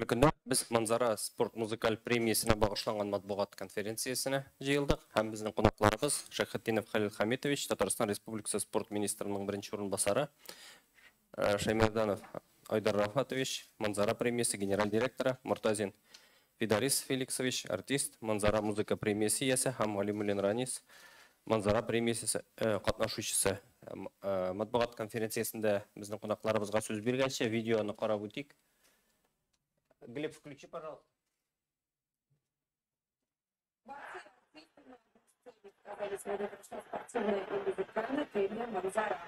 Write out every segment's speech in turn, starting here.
Хәерле көннәр. Без Манзара спорт музыкаль премиясенә багышланган матбугат конференциясенә җыелдык һәм безнең кунакларыбыз Шәйхетдинов Хәлил Хамитович, Татарстан Республикасы спорт министрының беренче урынбасары, Шәймәрданов Айдар Рафатович, Манзара премиясе генераль директоры, Мортазин Фидарис Феликсович, артист, Манзара музыка премиясе иясе һәм Галимуллин Ранис, Манзара премиясе катнашучысы. Матбугат конференциясендә безнең кунакларыбызга сүз биргәнче видеоны карап үтик. Глеб, включи, пожалуйста. Спортивная и музыкальная премия «Манзара».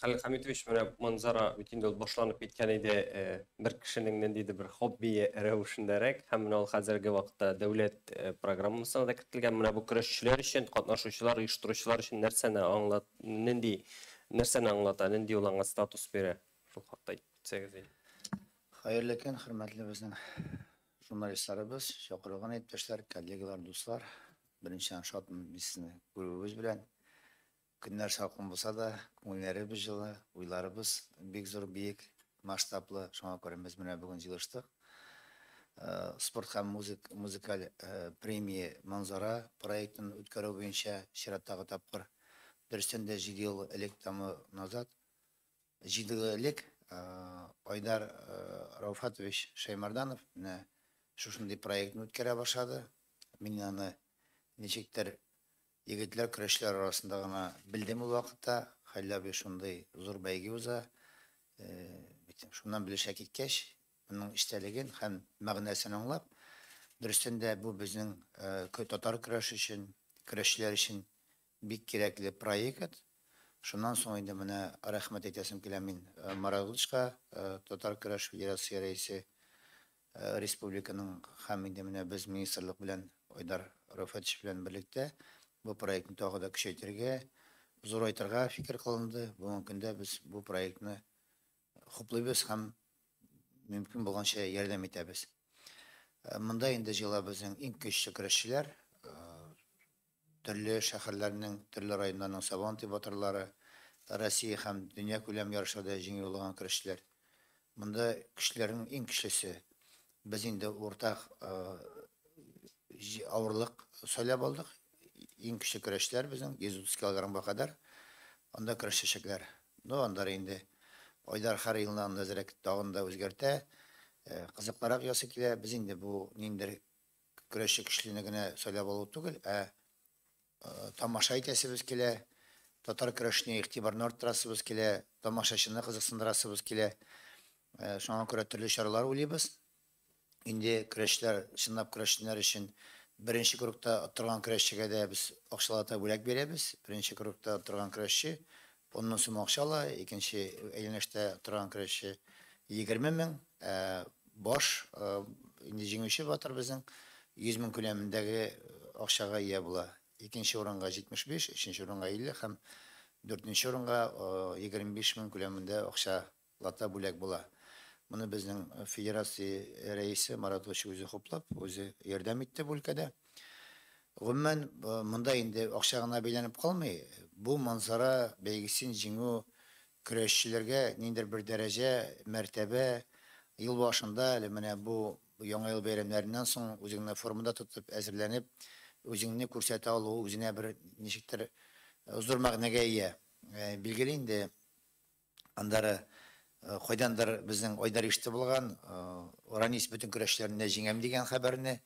Хәлил Хамитович, менә Манзара бит инде ул башланып киткән иде, бер кешенең ниндидер бер хоббие рәвешендәрәк, һәм менә ул хәзерге вакытта дәүләт программасына да кертелгән. Менә бу көрәшчеләр өчен, катнашучылар, оештыручылар өчен нәрсәне аңлат, нинди нәрсәне аңлата, нинди ул аңа статус бирә? Шул хакта әйтеп китсәгез иде. Хәерле көн, хөрмәтле безнең журналистларыбыз, чакырылган иптәшләр, коллегалар, дуслар. Беренчедән шатмын мин сезне күрүебез белән. Көннәр салкын булса да, күңелләребез җылы, уйларыбыз бик зур, биек, масштаблы. Шуңа күрә без менә бүген җыелыштык. Спорт һәм музык, музыкаль премия Манзара проектын үткәрү буенча чираттагы тапкыр. Дөрестән дә 7 ел элек тому назад, 7 ел элек Айдар Рауфатович Шәймарданов менә шушындый проектны үткәрә башлады. Мин аны ничектер Егетләр көрәшчеләр арасында гына белдем ул вакытта. Хәлил абый шундый зур бәйге уза. Бит шуннан белешә киткәч, моның эчтәлеген һәм мәгънәсен аңлап, дөрестән дә бу безнең татар көрәше өчен, көрәшчеләр өчен бик кирәкле проект. Шуннан соң инде менә рәхмәт әйтәсем килә мин Марат Гылычка, Татар көрәш федерация рәисе, Республиканың һәм инде менә без министрлык белән Айдар Рафатович белән берлектә бу проектны тагы да көчәйтергә, зурайтырга фикер кылынды. Бүгенге көндә без бу проектны хуплыйбыз һәм мөмкин булганча ярдәм итәбез. Монда инде җыела безнең иң көчле көрәшчеләр, төрле шәһәрләрнең, төрле районнарның Сабантуй батырлары, Россия һәм дөнья күләм ярышларда җиңү яулаган көрәшчеләр. Монда көчләрнең иң көчлесе. Без инде уртак авырлык сайлап алдык. Иң көчле көрәшчеләр безнең 130 килограммга кадәр анда көрәшәчәкләр. Ну, аннары инде Айдар һәр елны анда әзрәк тагын да үзгәртә, кызыклырак ясый килә. Без инде бу ниндидер көрәшче көчлене генә сайлап алу түгел, ә тамаша итәсебез килә, татар көрәшенә игътибарны арттырасыбыз килә, тамашачыны кызыксындырасыбыз килә. Шуңа күрә төрле чаралар уйлыйбыз. Инде көрәшчеләр, чынлап көрәшчеләр өчен беренче кругта оттырган көрәшчегә дә без акчалата бүләк бирәбез. Беренче кругта оттырган көрәшче 10 мең сум акча ала, икенче әйләнештә оттырган көрәшче 20 мең, баш инде җиңүче батыр безнең 100 мең күләмендәге акчага ия була. Икенче урынга 75, өченче урынга 50 һәм дүртенче урынга 25 мең күләмендә акчалата бүләк була. Моны безнең федерация рәисе Марат Лучев үзе хуплап, үзе ярдәм итте бу өлкәдә. Гомумән, монда инде акча гына бәйләнеп калмый. Бу Манзара бәйгесен җиңү көрәшчеләргә ниндидер бер дәрәҗә, мәртәбә, ел башында әле менә бу яңа ел бәйрәмнәреннән соң үзеңне формада тотып, әзерләнеп, үзеңне күрсәтә алу үзенә бер ничектер зур мәгънәгә ия. Билгеле инде, аннары кайдандыр безнең Айдар ишетеп булган, Ранис бөтен көрәшләрендә җиңәм дигән хәбәрне.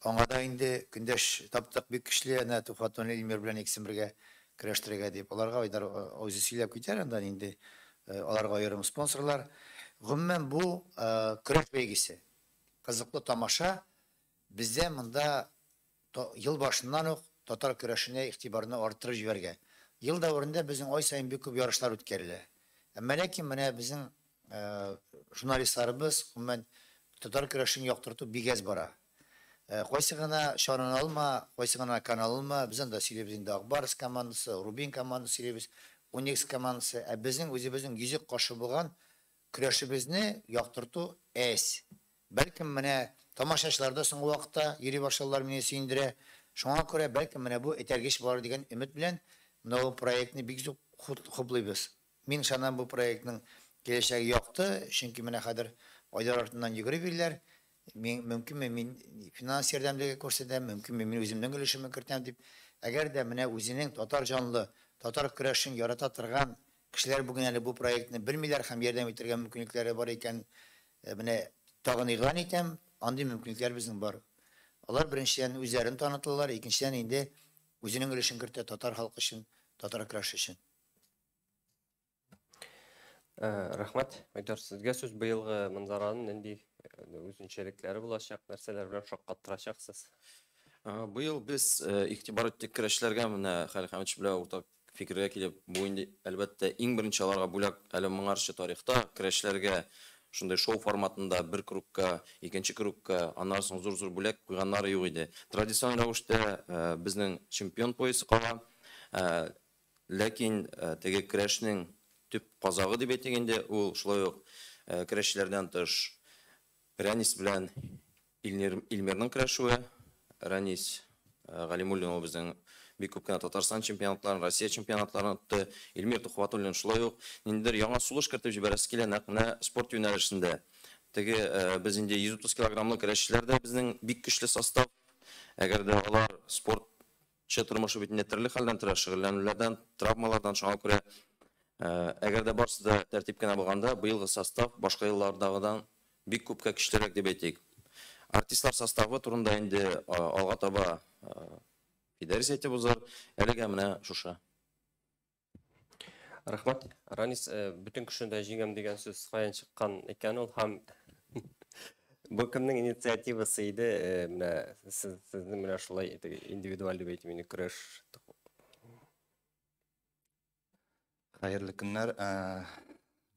Аңа да инде көндәш таптык бик көчле, әнә Туфатун Илмир белән икесен бергә көрәштерергә дип. Аларга Айдар үзе сөйләп китәр, андан инде аларга аерым спонсорлар. Гомумән, бу көрәш бәйгесе. Кызыклы тамаша. Бездә монда ел башыннан ук татар көрәшенә игътибарны арттырып җибәргән. Ел дәверендә безнең ай саен бик күп ярышлар үткәрелә. Әмма ләкин менә безнең журналистларыбыз, гомумән, татар көрәшен яктырту бик әз бара. Кайсы гына чараны алма, кайсы гына канал алма, без анда сөйлибез инде Ак Барс командасы, Рубин командасы сөйлибез, Уникс командасы. Ә безнең үзебезнең йөзек кашы булган көрәшебезне яктырту әз. Бәлкем менә тамашачылар да соңгы вакытта йөри башладылар, мине сөендерә. Шуңа күрә бәлкем менә бу этәргеч бар дигән өмет белән менә бу проектны бик зур хуплыйбыз. Мин ышанам, бу проектның киләчәге якты, чөнки менә хәзер Айдар артыннан йөгереп йөриләр. Мин мөмкинме, мин финанс ярдәмлеге күрсәтәм, мөмкинме, мин үземнең өлешемне кертәм дип. Әгәр дә менә үзенең татар җанлы, татар көрәшен ярата торган кешеләр бүген әле бу проектны белмиләр һәм ярдәм итәргә мөмкинлекләре бар икән, менә тагын игълан итәм, андый мөмкинлекләр безнең бар. Алар беренчедән үзләрен таныталар, икенчедән инде үзенең өлешен кертә татар халкы өчен, татар көрәше өчен. Рәхмәт. Айдар, сезгә сүз. Быелгы Манзараның нинди үзенчәлекләре булачак, нәрсәләр белән шаккаттырачаксыз? Быел без игътибар иттек көрәшчеләргә, менә Хәлил Хәмитович белән уртак фикергә килеп, бу инде әлбәттә иң беренче аларга бүләк әле моңарчы тарихта көрәшчеләргә шундый шоу форматында бер кругка, икенче кругка, аннан соң зур-зур бүләк куйганнары юк иде. Традицион рәвештә безнең чемпион поясы кала, ләкин теге көрәшнең төп казагы дип әйтик инде, ул шулай ук көрәшчеләрдән тыш Ранис белән Илмирның көрәшүе. Ранис Галимуллин ул безнең бик күп кенә Татарстан чемпионатларын, Россия чемпионатларын отты. Илмир Тухватуллин шулай ук ниндидер яңа сулыш кертеп җибәрәсе килә нәкъ менә спорт юнәлешендә. Теге без инде 130 килограммлы көрәшчеләр дә безнең бик көчле состав. Әгәр дә алар спортчы тормышы бит инде төрле хәлдән тора, шөгыльләнүләрдән, травмалардан, шуңа күрә әгәр дә барысы да тәртип кенә булганда, быелгы состав башка еллардагыдан бик күпкә көчлерәк дип әйтик. Артистлар составы турында инде алга таба Фидәрис әйтеп узар. Әлегә менә шушы. Рәхмәт. Ранис, бөтен кешене дә җиңәм дигән сүз каян чыккан икән ул һәм бу кемнең инициативасы иде? Менә сезнең менә шулай индивидуаль дип әйтим инде көрәш. Хәерле көннәр.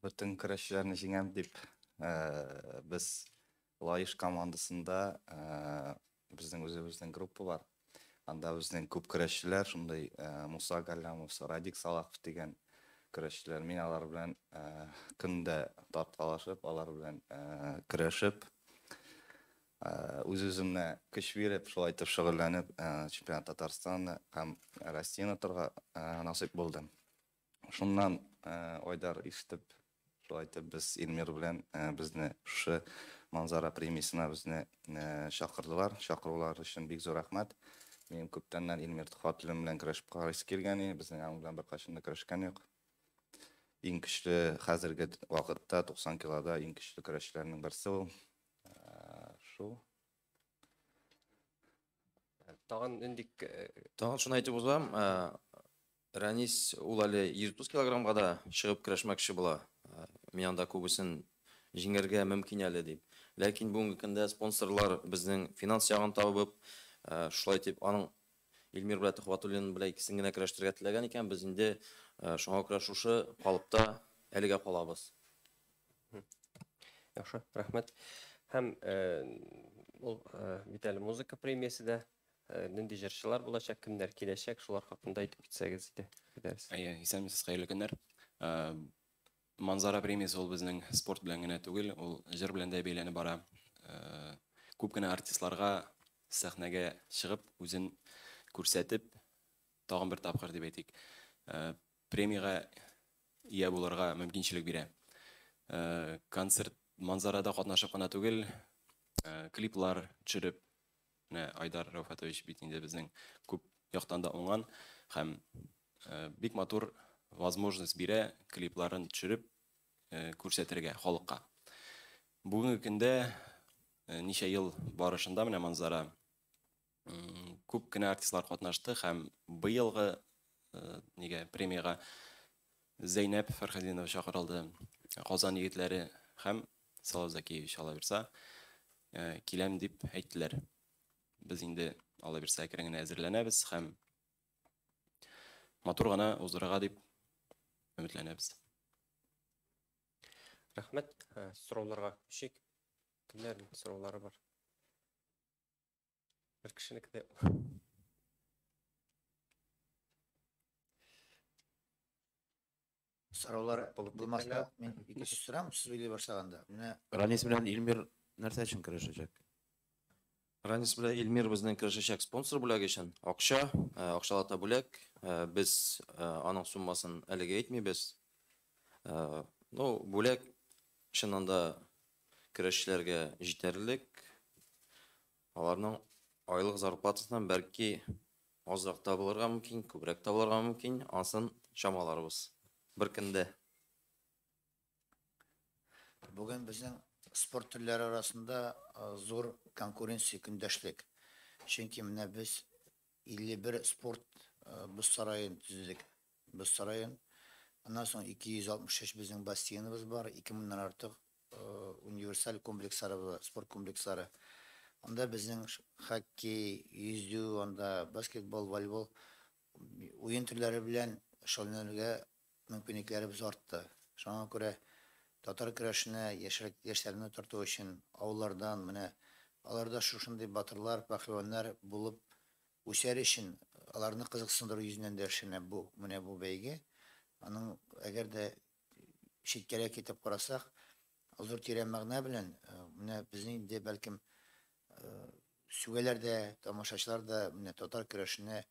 Бөтен көрәшчеләрне җиңәм дип, без Лаеш командасында безнең үзебезнең группа бар. Анда безнең күп көрәшчеләр, шундый Муса Галлямов, Радик Салахов дигән көрәшчеләр. Мин алар белән көндә тарткалашып, алар белән көрәшеп, үз-үземне көч биреп, шулай итеп шөгыльләнеп, чемпионат Татарстаны һәм Россияне торга насыйп булды. Шуннан Айдар ишетеп, шулай итеп без Илмир белән безне шушы Манзара премиясенә безне чакырдылар. Чакырулар өчен бик зур рәхмәт. Минем күптәннән Илмир Төхвәтуллин белән көрәшеп карыйсы килгән иде. Безнең аның белән беркайчан да көрәшкән юк. Иң көчле хәзерге вакытта 90 килода иң көчле көрәшчеләрнең берсе ул. Шул. Тагын нинди Тагын шуны әйтеп узам, Ранис ул әле 130 килограммга да чыгып көрәшмәкче була. Мин анда күбесен җиңәргә мөмкин әле дип. Ләкин бүгенге көндә спонсорлар безнең финанс ягын табып, шулай итеп аның Илмир белән Төхвәтуллин белән икесен генә көрәштерергә теләгән икән, без инде шуңа күрә шушы калыпта әлегә калабыз. Яхшы, рәхмәт. Һәм ул бит әле музыка премиясе дә, нинди җырчылар булачак, кемнәр киләчәк, шулар хакында әйтеп китсәгез иде. Әйе, исәнмесез, хәерле көннәр. Манзара премиясе ул безнең спорт белән генә түгел, ул җыр белән дә бәйләнеп бара. Күп кенә артистларга сәхнәгә чыгып, үзен күрсәтеп, тагын бер тапкыр дип әйтик, премиягә ия булырга мөмкинчелек бирә. Концерт Манзарада катнашып кына түгел, клиплар төшереп, менә Айдар Рәүфәтович бит инде безнең күп яктан да уңган һәм бик матур возможность бирә клипларын төшереп күрсәтергә халыкка. Бүгенге көндә ничә ел барышында менә Манзара күп кенә артистлар катнашты һәм быелгы нигә премиягә Зәйнәп Фәрхетдинова чакырылды, Казан егетләре һәм Салават Закиевич алла бирса киләм дип әйттеләр. Без инде алла бирса әкрен генә әзерләнәбез һәм матур гына уздырырга дип өметләнәбез. Рәхмәт. Сорауларга күчик. Кемнәрнең сораулары бар? Бер кешенеке дә юк. Сораулар булмаса, мин ике сүз сорам, сез уйлый башлаганда. Менә Ранис белән Илмир нәрсә өчен көрәшәчәк? Ранис белән Илмир безнең көрәшәчәк спонсор бүләге өчен. Акча, акчалата бүләк. Без аның суммасын әлегә әйтмибез. Ну, бүләк чыннан да көрәшчеләргә җитәрлек. Аларның айлык зарплатасыннан бәлки азрак та булырга мөмкин, күбрәк тә булырга мөмкин. Анысын чамаларбыз бер көндә. Бүген безнең спорт төрләре арасында зур конкуренция, көндәшлек. Чөнки менә без 51 спорт боз сараен төзедек. Боз сараен. Аннан соң 263 безнең бассейныбыз бар, 2000 артык универсаль комплекслары бар, спорт комплекслары. Анда безнең хоккей, йөзү, анда баскетбол, волейбол уен төрләре белән шөгыльләнергә мөмкинлекләребез артты. Шуңа күрә татар көрәшенә яшьләрне тарту өчен авыллардан менә аларда шушындый батырлар, пәһлеваннар булып үсәр өчен аларны кызыксындыру йөзеннән дә эшләнә бу, менә бу бәйге. Аның әгәр дә читкәрәк китеп карасак, зур тирән мәгънә белән менә безнең инде бәлкем сүгәләр дә, тамашачылар да менә татар көрәшенә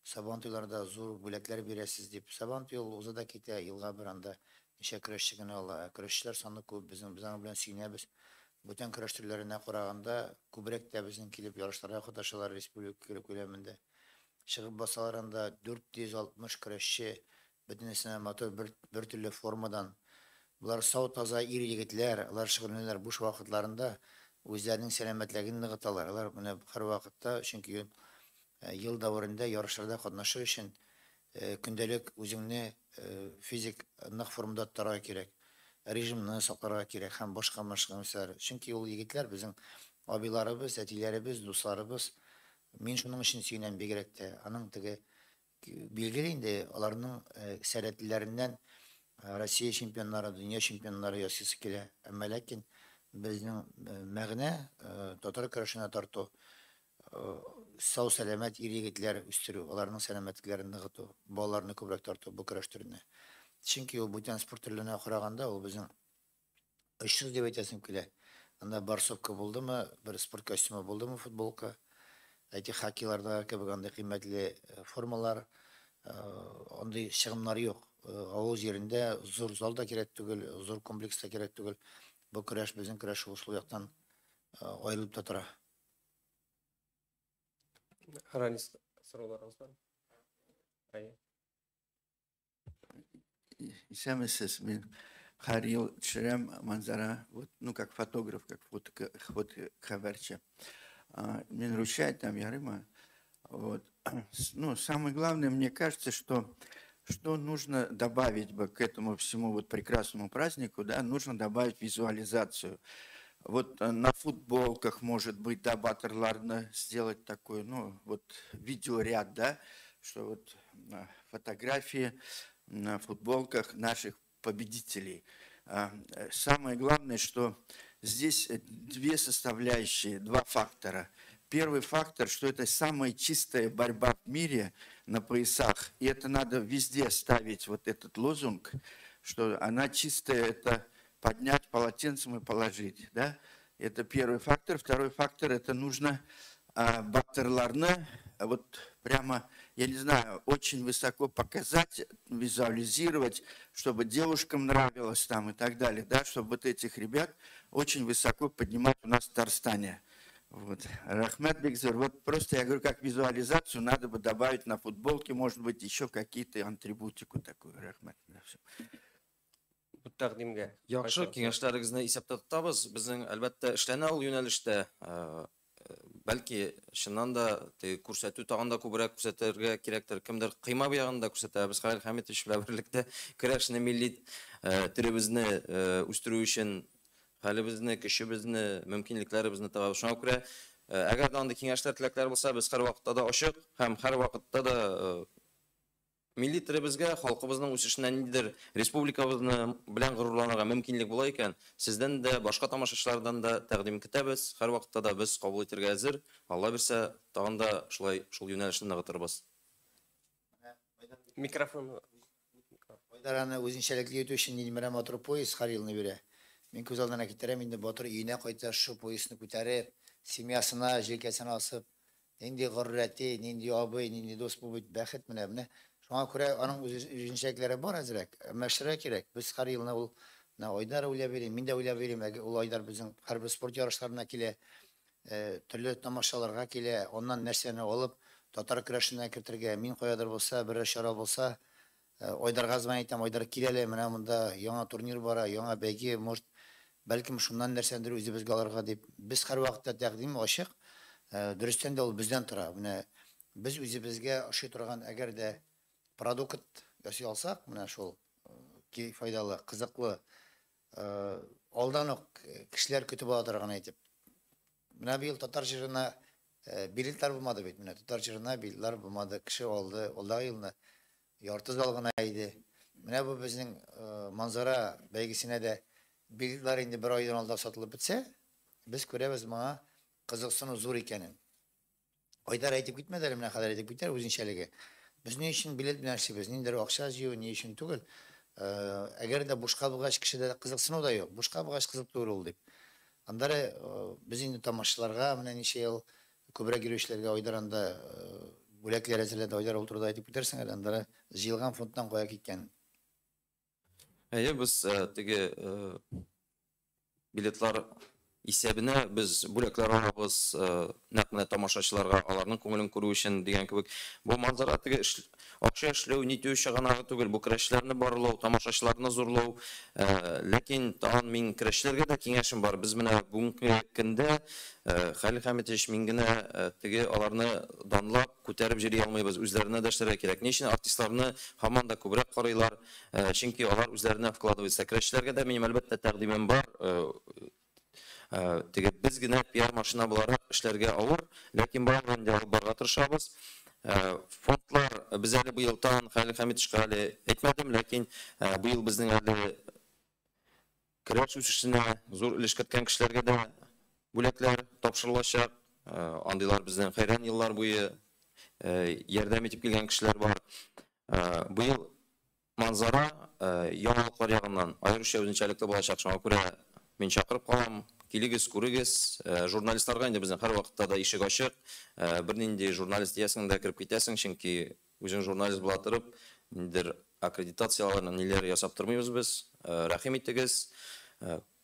Сабан туйларда зур бүләкләр бирәсез дип. Сабан туй ул уза да китә, елга бер анда ничә көрәшче генә ала. Ә көрәшчеләр саны күп, безнең без аның белән сөенәбез. Бүтән көрәш төрләренә караганда күбрәк тә безнең килеп ярышларга катнашалар республика күләмендә. Чыгып басалар анда 460 көрәшче, бөтенесенә матур бер, бер төрле формадан. Болар сау таза ир егетләр, алар шөгыльләнәләр буш вакытларында үзләренең сәламәтлеген ныгыталар. Алар менә һәрвакытта, чөнки ел дәверендә ярышларда катнашыр өчен көндәлек үзеңне физик нык формада тотарга кирәк, режимны сакларга кирәк һәм башка башка нәрсәләр. Чөнки ул егетләр безнең абыйларыбыз, әтиләребез, дусларыбыз. Мин шуның өчен сөенәм бигрәк тә. Аның теге билгеле инде аларның сәләтләреннән Россия чемпионнары, дөнья чемпионнары ясыйсы килә. Әмма ләкин безнең мәгънә татар көрәшенә тарту, сау сәламәт ир егетләр үстерү, аларның сәламәтлекләрен ныгыту, балаларны күбрәк тарту бу көрәш төренә. Чөнки ул бүтән спорт төрләренә караганда ул безнең очсыз дип әйтәсем килә. Анда борсовка булдымы, бер спорт костюмы булдымы, футболка, әйтик, хоккейлардагы кебек андый кыйммәтле формалар, андый чыгымнар юк. Авыл җирендә зур зал да кирәк түгел, зур комплекс та кирәк түгел. Бу көрәш, безнең көрәш шул яктан аерылып та тора. Ранис, сорауларыгыз бар? Әйе. Исәнмесез, мин һәр ел төшерәм Манзара, вот, ну, как фотограф, как фотохәбәрче. Мин русча әйтәм, ярыймы? Вот. Ну, самое главное, мне кажется, что нужно добавить бы к этому всему вот прекрасному празднику, да, нужно добавить визуализацию. Вот на футболках, может быть, да, батырларны сделать такой, ну, вот видеоряд, да, что вот фотографии на футболках наших победителей. Самое главное, что здесь две составляющие, два фактора. Первый фактор, что это самая чистая борьба в мире на поясах, и это надо везде ставить вот этот лозунг, что она чистая, это поднять полотенцем и положить. Да? Это первый фактор. Второй фактор, это нужно батырларны вот прямо, я не знаю, очень высоко показать, визуализировать, чтобы девушкам нравилось там и так далее, да, чтобы вот этих ребят очень высоко поднимать у нас в Татарстане. Вот. Рәхмәт бик зур. Вот просто я говорю, как визуализацию надо бы добавить на футболке, может быть, еще какие-то атрибутику такую. Рәхмәт. Бу тәкъдимгә. Яхшы, киңәшләрегезне исәптә тотабыз. Безнең, әлбәттә, эшләнә ул юнәлештә. Бәлки, чыннан да теге күрсәтү тагын да күбрәк күрсәтергә кирәктер. Кемдер кыйма ягында күрсәтә. Без Хәлил Хәмитович белән берлектә көрәшне, милли телебезне үстерү өчен хәлебезне, көчебезне, мөмкинлекләребезне табабыз. Шуңа күрә, әгәр дә андый киңәшләр, теләкләр булса, без һәрвакытта да ачык һәм һәрвакытта да милли телебезгә, халкыбызның үсешенә ниндидер республикабызны белән горурланырга мөмкинлек була икән, сездән дә, башка тамашачылардан да тәкъдим көтәбез. Һәрвакытта да без кабул итәргә әзер. Алла бирсә, тагын да шулай шул юнәлешне ныгытырбыз. Микрофон. Айдар аны үзенчәлекле итү өчен нинди менә матур пояс һәр елны бирә. Мин күз алдына китерәм, инде батыр өенә кайта, шу поясны күтәреп, семьясына, җилкәсенә асып, нинди горур әти, нинди абый, нинди дус, бу бит бәхет менә. Шуңа күрә аның үз үзенчәлекләре бар әзрәк. Әмма эшләргә кирәк. Без һәр елны ул менә Айдар уйлап йөрим, мин дә уйлап йөрим. Әгәр ул Айдар безнең һәрбер спорт ярышларына килә, төрле тамашаларга килә, аннан нәрсәне алып татар көрәшенә кертергә, мин каядыр булса, бер чара булса, Айдарга звонить итәм, Айдар, кил әле, менә монда яңа турнир бара, яңа бәйге, может, бәлкем шуннан нәрсәдер үзебезгә алырга дип. Без һәрвакытта тәкъдим ачык. Дөрестән дә ул бездән тора. Менә без үзебезгә ошый торган әгәр дә продукт ясый алсак, менә шул файдалы, кызыклы, алдан ук кешеләр көтеп ала торган әйтеп. Менә быел татар җырына билетлар булмады бит. Менә татар җырына билетлар булмады. Кеше алды, алдагы елны ярты зал гына иде. Менә бу безнең Манзара бәйгесенә дә билетлар инде бер айдан алда сатылып бетсә, без күрәбез моңа кызыксыну зур икәнен. Айдар әйтеп китмәде әле, менә хәзер әйтеп китәр үзенчәлеге. Без ни өчен билет белән эшлибез? Ниндидер акча җыю ни өчен түгел. Әгәр дә бушка булгач, кешедә кызыксыну да юк. Бушка булгач, кызык түгел ул дип. Аннары без инде тамашачыларга менә ничә ел күбрәк йөрүчеләргә Айдар анда бүләкләр әзерләде. Айдар, ул турыда әйтеп китәрсең әле, аннары җыелган фондтан кая киткән. Әйе, без теге билетлар исәбенә без бүләкләр алабыз, нәкъ менә тамашачыларга, аларның күңелен күрү өчен дигән кебек. Бу Манзара теге акча эшләү, нитү чыганагы түгел, бу көрәшчеләрне барлау, тамашачыларны зурлау. Ләкин тагын мин көрәшчеләргә дә киңәшем бар. Без менә бүгенге көндә Хәлил Хәмитович, мин генә теге аларны данлап, күтәреп йөри алмыйбыз, үзләренә дә эшләргә кирәк. Ни өчен артистларны һаман да күбрәк карыйлар? Чөнки алар үзләренә вкладываются. Көрәшчеләргә дә минем, әлбәттә, тәкъдимем бар. Теге без генә пиар машина буларак эшләргә авыр, ләкин барыбер инде алып барырга тырышабыз. Фондлар без әле быел тагын Хәлил Хәмитовичка әле әйтмәдем, ләкин быел безнең әле көрәш үсешенә зур өлеш керткән кешеләргә дә бүләкләр тапшырылачак. Андыйлар безнең хәйран еллар буе ярдәм итеп килгән кешеләр бар. Быел Манзара яңалыклар ягыннан аеруча үзенчәлекле булачак. Шуңа күрә мин чакырып калам. Килегез, күрегез. Журналистларга инде безнең һәрвакытта да ишек ачык. Бернинди журналист диясең дә кереп китәсең, чөнки үзең журналист була торып, ниндидер аккредитацияләрне ниләр ясап тормыйбыз без. Рәхим итегез,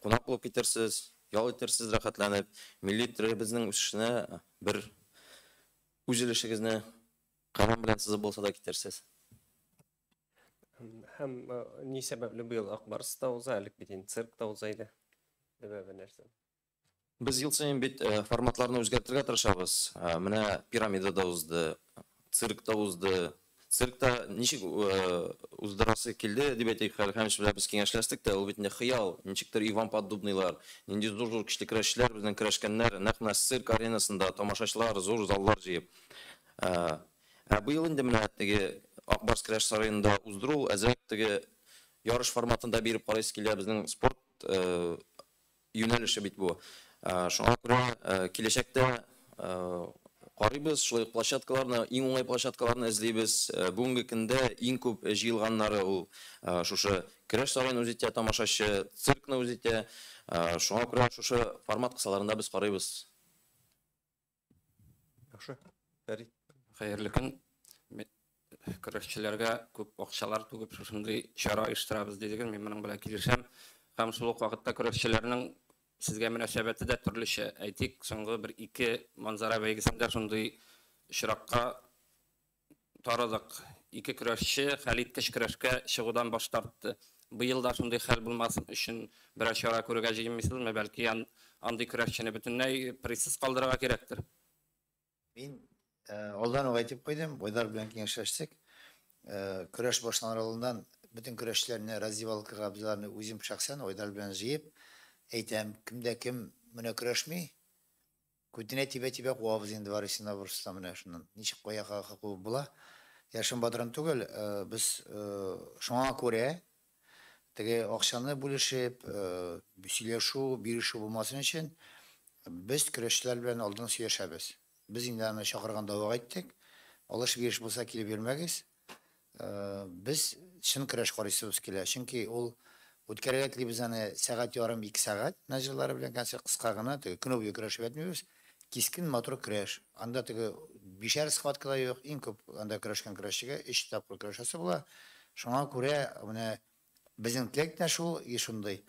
кунак булып китерсез, ял итерсез рәхәтләнеп, милли телебезнең үсешенә бер үз өлешегезне каләм белән сызып булса да китерсез. Һәм ни сәбәпле быел Ак Барс та уза, элек бит инде цирк та уза иде. Сәбәбе нәрсә? Без ел саен бит форматларны үзгәртергә тырышабыз. Менә пирамида да узды, цирк та узды. Циркта ничек уздырасы килде дип әйтик, Хәлил Хәмитович белән без киңәшләштек тә, ул бит инде хыял, ничектер Иван Поддубныйлар, нинди зур-зур көчле көрәшчеләр безнең көрәшкәннәр, нәкъ менә цирк аренасында тамашачылар зур заллар җыеп. Ә быел инде менә теге Ак Барс көрәш сараенда уздыру әзрәк теге ярыш форматында биреп карыйсы килә, безнең спорт юнәлеше бит бу. Шуңа күрә киләчәктә карыйбыз, шулай ук площадкаларны, иң уңай площадкаларны эзлибез. Бүгенге көндә иң күп җыелганнары ул шушы көрәш сараен үз итә, тамашачы циркны үз итә. Шуңа күрә шушы формат кысаларында без карыйбыз. Яхшы. Фәрит. Хәерле көн. Көрәшчеләргә күп акчалар түгеп шушындый чара оештырабыз дидегез. Мин моның белән килешәм. Һәм шул ук вакытта көрәшчеләрнең сезгә мөнәсәбәте дә төрлечә. Әйтик, соңгы бер ике Манзара бәйгесендә шундый очракка тарыдык. Ике көрәшче хәлиткеч көрәшкә чыгудан баш тартты. Быел да шундый хәл булмасын өчен берәр чара күрергә җыенмыйсызмы? Бәлки андый көрәшчене бөтенләй призсыз калдырырга кирәктер. Мин алдан ук әйтеп куйдым, Айдар белән киңәшләштек. Көрәш башланыр алдыннан бөтен көрәшчеләрне раздевалкага без аларны үзем шәхсән Айдар белән җыеп әйтәм, кемдә кем менә көрәшми, күтенә тибә-тибә куабыз инде барысына бурысына менә шуннан. Ничек кая куып була? Яшен батырым түгел, без шуңа күрә теге акчаны бүлешеп, сөйләшү, бирешү булмасын өчен без көрәшчеләр белән алдан сөйләшәбез. Без инде аны чакырганда ук әйттек. Алыш-биреш булса килеп йөрмәгез. Без чын көрәш карыйсыбыз килә. Чөнки ул үткәрергә телибез аны сәгать ярым, ике сәгать нәҗирләре белән концерт кыска гына, теге көне буе көрәшеп ятмыйбыз. Кискен матур көрәш. Анда теге бишәр схватка да юк, иң күп анда көрәшкән көрәшчегә өч тапкыр көрәшәсе була. Шуңа күрә менә безнең теләк тә шул, и шундый.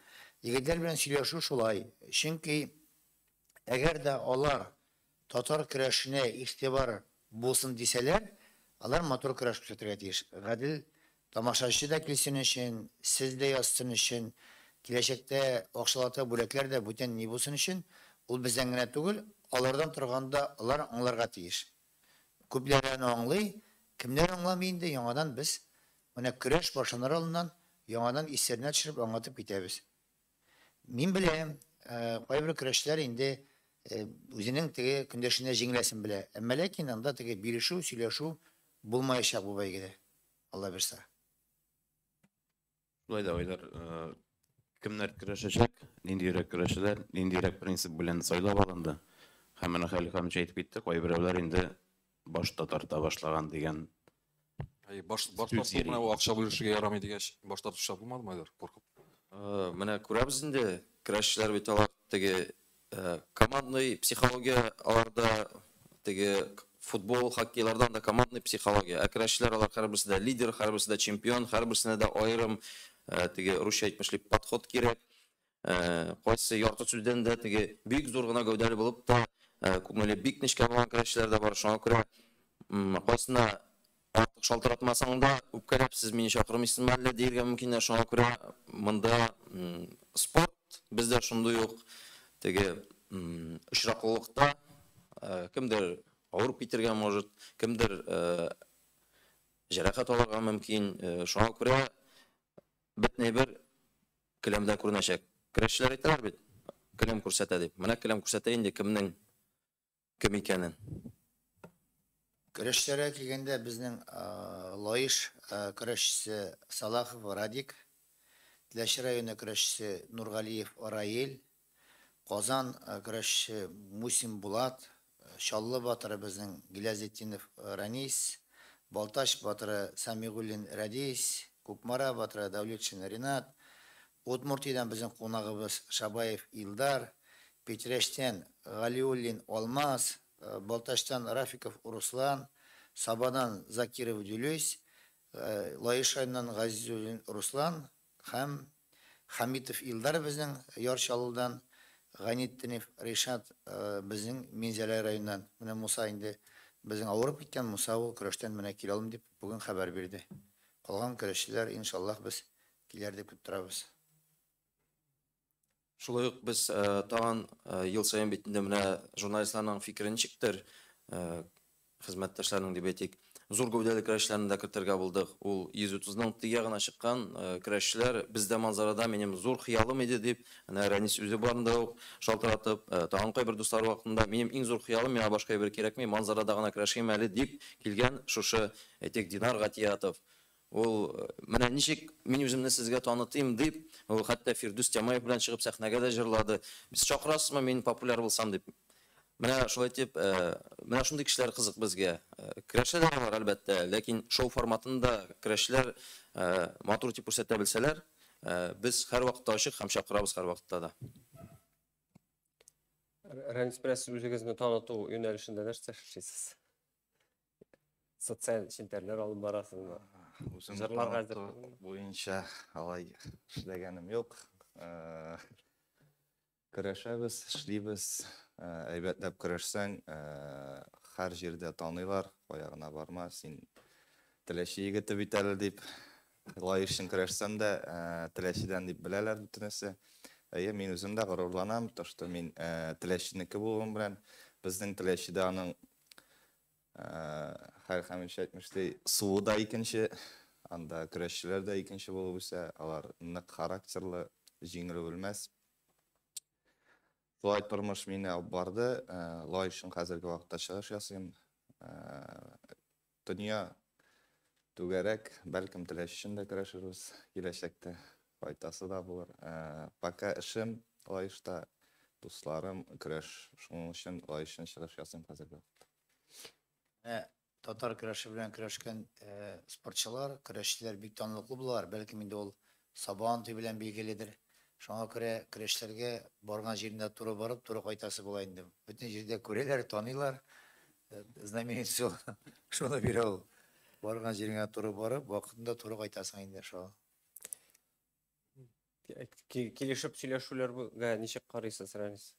Егетләр белән сөйләшү шулай. Чөнки әгәр дә алар татар көрәшенә игътибар булсын дисәләр, алар матур көрәш күрсәтергә тиеш. Гадел тамашачы да килсен өчен, сез дә язсын өчен, киләчәктә акчалата бүләкләр дә бүтән ни булсын өчен, ул бездән генә түгел, алардан торганда алар аңларга тиеш. Күпләр аны аңлый, кемнәр аңламый инде, яңадан без менә көрәш башланыр алдыннан яңадан исләренә төшереп аңлатып китәбез. Мин беләм, кайбер көрәшчеләр инде үзенең теге көндәшенә җиңеләсен белә. Әмма ләкин анда теге бирешү, сөйләшү булмаячак бу бәйгедә. Алла бирсә. Шулай да, Айдар, кемнәр көрәшәчәк, ниндирәк көрәшчеләр, ниндирәк принцип белән сайлап алынды. Һәм менә Хәлил Хәмитович әйтеп китте, кайберәүләр инде баш та тарта башлаган дигән. Әй, баш тарту менә бу акча бүлешергә ярамый дигәч, баш тартучылар булмадымы, Айдар, куркып? Менә күрәбез инде, көрәшчеләр бит алар теге командный психология аларда, теге футбол, хоккейлардан да командный психология. Ә көрәшчеләр алар һәрберсе дә лидер, һәрберсе дә чемпион, һәрберсенә дә аерым теге русча әйтмешли подход кирәк. Кайсы ярты сүздән дә теге бик зур гына гәүдәле булып та, күңеле бик нечкә булган көрәшчеләр дә бар. Шуңа күрә, кайсына артык шалтыратмасаң да, үпкәләп сез мине чакырмыйсызмы әллә диергә мөмкин. Шуңа күрә монда спорт бездә шундый ук теге очраклылыкта, кемдер авырып китергә может, кемдер җәрәхәт алырга мөмкин. Шуңа күрә бөтенләй бер келәмдә күренәчәк. Көрәшчеләр әйтәләр бит, келәм күрсәтә дип. Менә келәм күрсәтә инде кемнең кем икәнен. Көрәшчеләргә килгәндә безнең Лаеш көрәшчесе Салахов Радик, Теләче районы көрәшчесе Нургалиев Раил, Казан көрәшчесе Мусин Булат, Чаллы батыры безнең Гилязетдинов Ранис, Балтач батыры Самигуллин Радис, Кукмара батыры Давлетшин Ринат, Удмуртиядан безнең кунагыбыз Шабаев Илдар, Петрәчтән Галиуллин Алмаз, Балтачтан Рафиков Руслан, Сабадан Закиров Дюлюс, Лаеш районыннан Газизуллин Руслан һәм Хамитов Илдар безнең Яр Чаллыдан, Гайнетдинов Ришат безнең Минзәлә районыннан. Менә Муса инде безнең авырып киткән, Муса ул көрәштән менә килә алмый дип бүген хәбәр бирде. Калган көрәшчеләр, иншаллаһ, без килер дип көтеп торабыз. Шулай ук без тагын ел саен бит инде менә журналистларның фикере ничектер, хезмәттәшләрнең дип әйтик, зур гәүдәле көрәшчеләрне дә кертергә булдык. Ул 130-ның тыя гына чыккан көрәшчеләр бездә Манзарада минем зур хыялым иде дип, әнә Рәнис үзе барында ук шалтыратып, тагын кайбер дуслар вакытында минем иң зур хыялым, миңа башка әйбер кирәкми, Манзарада гына көрәшим әле дип килгән шушы, әйтик, Динар Гатиятов. Ул менә ничек мин үземне сезгә танытыйм дип, ул хәтта Фирдүс Тямаев белән чыгып сәхнәгә дә җырлады. Без чакырасызмы, мин популяр булсам дип. Менә шулай дип, менә шундый кешеләр кызык безгә. Көрәшәләр алар әлбәттә, ләкин шоу форматында көрәшчеләр матур дип күрсәтә белсәләр, без һәрвакытта ачык һәм чакырабыз һәрвакытта да. Рәнис, менә сез үзегезне таныту юнәлешендә нәрсә эшлисез? Социаль челтәрләр алып барасызмы? Үземне Җырларга таныту әзер буенча алай эшләгәнем юк. Көрәшәбез, эшлибез. Әйбәтләп көрәшсәң, һәр җирдә таныйлар, кая гына барма, син Теләче егете бит әле дип. Лаеш өчен көрәшсәм дә, Теләчедән дип беләләр бөтенесе. Әйе, мин үзем дә горурланам, то что мин Теләченеке булуым белән. Безнең Теләчедә аның Хәлил Хәмитович әйтмешли, суы да икенче, анда көрәшчеләр дә икенче булып үсә, алар нык характерлы, җиңелү белмәс. Шулай тормыш мине алып барды. Лаеш өчен хәзерге вакытта чыгыш ясыйм. Дөнья түгәрәк, бәлкем Теләче өчен дә көрәшербез киләчәктә. Файдасы да булыр. Пока эшем Лаешта, дусларым, көрәш. Шуның өчен Лаеш өчен чыгыш ясыйм хәзерге вакытта. Татар көрәше белән көрәшкән спортчылар, көрәшчеләр бик танылыклы булалар. Бәлкем инде ул Сабан туй белән билгеледер. Шуңа күрә көрәшләргә барган җирендә туры барып, туры кайтасы була инде. Бөтен җирдә күрәләр, таныйлар. Знаменит шуны бирә ул. Барган җиреңә туры барып, вакытында туры кайтасың инде шул. Килешеп сөйләшүләргә ничек карыйсыз, Рәнис?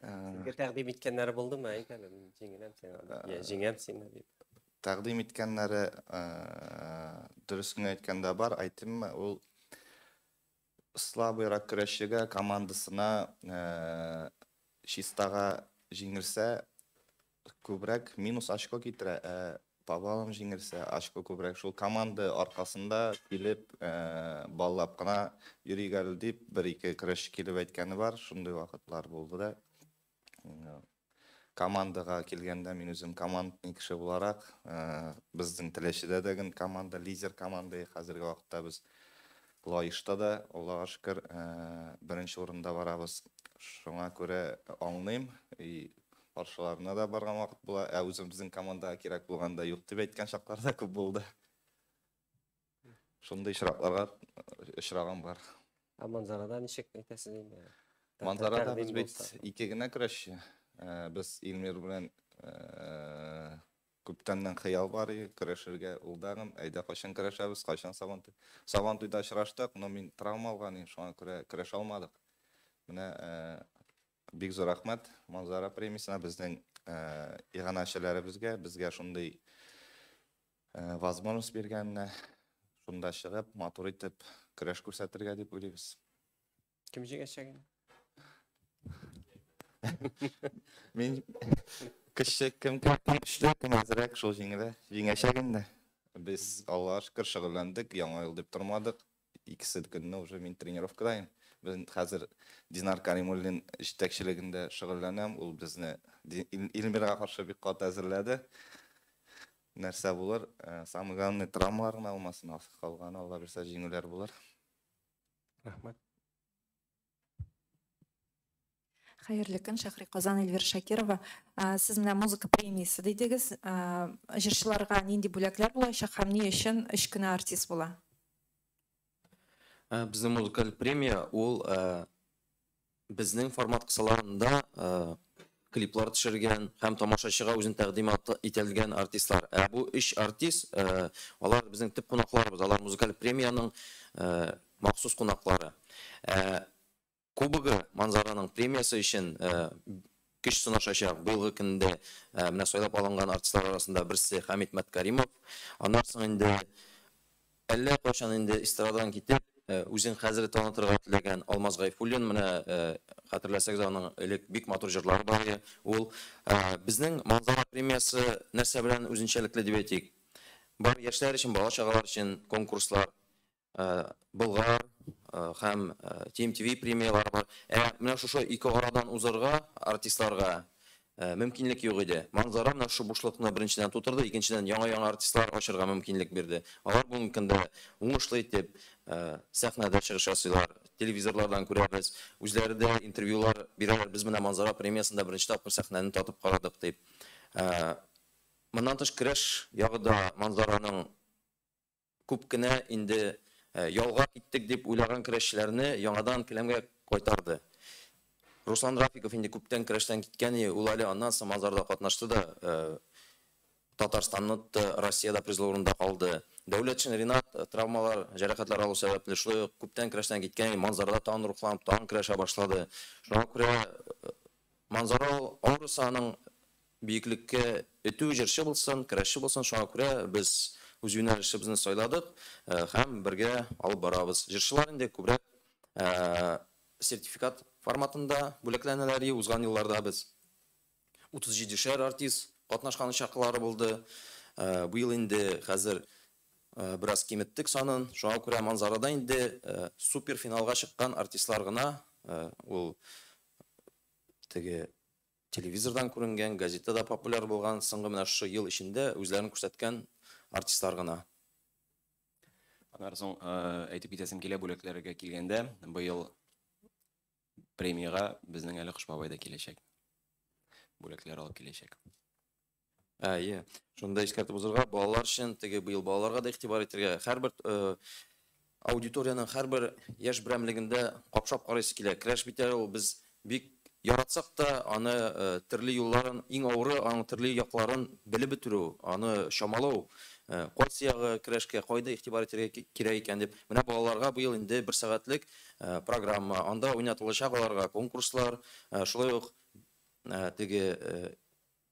Сезгә тәкъдим иткәннәре булдымы? Әйт әле, мин җиңеләм сиңа, я җиңәм сине дип. Тәкъдим иткәннәре, дөрес генә әйткәндә бар, әйтимме, ул слабыйрак көрәшчегә командасына чистага җиңелсә, күбрәк минус очко китерә, ә по баллам җиңелсә, очко күбрәк. Шул команда аркасында килеп, баллап кына йөрик әле дип, бер-ике көрәшче килеп әйткәне бар, шундый вакытлар булды да. Командага килгәндә мин үзем командный кеше буларак, безнең Теләчедә дә гел команда, лидер команда, хәзерге вакытта без Лаешта да, Аллага шөкер, беренче урында барабыз. Шуңа күрә аңлыйм, и каршыларына да барган вакыт була, ә үзебезнең командага кирәк булганда юк дип әйткән чаклар да күп булды. Шундый очракларга очраган бар. Ә Манзарада ничек әйтәсез инде? Манзарада без Тәкъдим бит булса. ике генә көрәшче. Без Илмир белән күптәннән хыял бар иде көрәшергә, ул дагын, әйдә кайчан көрәшәбез, кайчан Сабантуй. Сабантуйда очраштык, но мин травма алган идем, шуңа күрә көрәшә алмадык. Менә бик зур рәхмәт Манзара премиясенә, безнең иганәчеләребезгә, безгә шундый возможность биргәненә, шунда чыгып, матур итеп көрәш күрсәтергә дип уйлыйбыз. Кем җиңәчәк инде? Мин көчле, кем көчле, кем әзрәк, шул җиңелә. Җиңәчәк инде. Без Аллага шөкер шөгыльләндек, яңа ел дип тормадык. Икесе көнне уже мин тренировкадайым. Без хәзер Динар Каримуллин җитәкчелегендә шөгыльләнәм. Ул безне Илмирга каршы бик каты әзерләде. Нәрсә булыр? Самое главное, травмалар гына булмасын, калганы Алла бирсә җиңүләр булыр. Рәхмәт. Хәерле көн, Шәһри Казан, Эльвира Шакирова. Сез менә музыка премиясе дидегез. Җырчыларга нинди бүләкләр булачак һәм ни өчен өч кенә артист була? Безнең музыкаль премия ул безнең формат кысаларында клиплар төшергән һәм тамашачыга үзен тәкъдим ителгән артистлар. Ә бу өч артист, алар безнең төп кунакларыбыз, алар музыкаль премиянең махсус кунаклары. Кубогы Манзараның премиясе өчен көч сынашачак. Быелгы көндә менә сайлап алынган артистлар арасында берсе Хамит Мәткәримов. Аннан соң инде әллә кайчан инде эстрададан китеп, үзен хәзер танытырга теләгән Алмаз Гайфуллин, менә хәтерләсәгез, аның элек бик матур җырлары бар иде. Ул безнең Манзара премиясе нәрсә белән үзенчәлекле дип әйтик? Бар яшьләр өчен, бала-чагалар өчен конкурслар, Болгар һәм TMTV премиялары бар. Ә менә шушы ике арадан узарга артистларга мөмкинлек юк иде. Манзара менә шушы бушлыкны беренчедән тутырды, икенчедән яңа-яңа артистлар ачырга мөмкинлек бирде. Алар бүгенге көндә уңышлы итеп сәхнәдә чыгыш ясыйлар, телевизорлардан күрәбез, үзләре дә интервьюлар бирәләр. Без менә Манзара премиясендә беренче тапкыр сәхнәне татып карадык дип. Моннан тыш көрәш ягы да Манзараның күп кенә инде ялга киттек дип уйлаган көрәшчеләрне яңадан келәмгә кайтарды. Руслан Рафиков инде күптән көрәштән киткән иде, ул әле аннан соң Манзарада катнашты да, Татарстанны тотты, Россиядә призлы урында калды. Дәүләтшин Ринат травмалар, җәрәхәтләр алу сәбәпле шулай ук күптән көрәштән киткән иде, Манзарада тагын рухланып, тагын көрәшә башлады. Шуңа күрә Манзара аурасы аның бөеклеккә этү, җырчы булсын, көрәшче булсын, шуңа күрә без үз юнәлешебезне сайладык һәм бергә алып барабыз. Җырчылар инде күбрәк сертификат форматында бүләкләнәләр. Узган елларда без 37-шәр артист катнашкан чаклары булды. Быел инде хәзер бераз киметтек санын. Шуңа күрә Манзарада инде суперфиналга чыккан артистлар гына, ул теге телевизордан күренгән, газетада популяр булган, соңгы менә шушы ел эчендә үзләрен күрсәткән артистлар гына. Аннан соң әйтеп китәсем килә, бүләкләргә килгәндә, быел премиягә безнең әле Кош бабай да киләчәк. Бүләкләр алып киләчәк. Әйе, шунда искәртеп узарга, балалар өчен теге быел балаларга да игътибар итәргә, һәрбер аудиторияның һәрбер яшь берәмлегендә капшап карыйсы килә. Көрәш бит әле ул без бик яратсак та, аны төрле юлларын, иң авыры аның төрле якларын белеп бетерү, аны чамалау, кайсы ягы көрәшкә, кайда игътибар итәргә кирәк икән дип. Менә балаларга быел инде бер сәгатьлек программа, анда уйнатылачак аларга конкурслар, шулай ук теге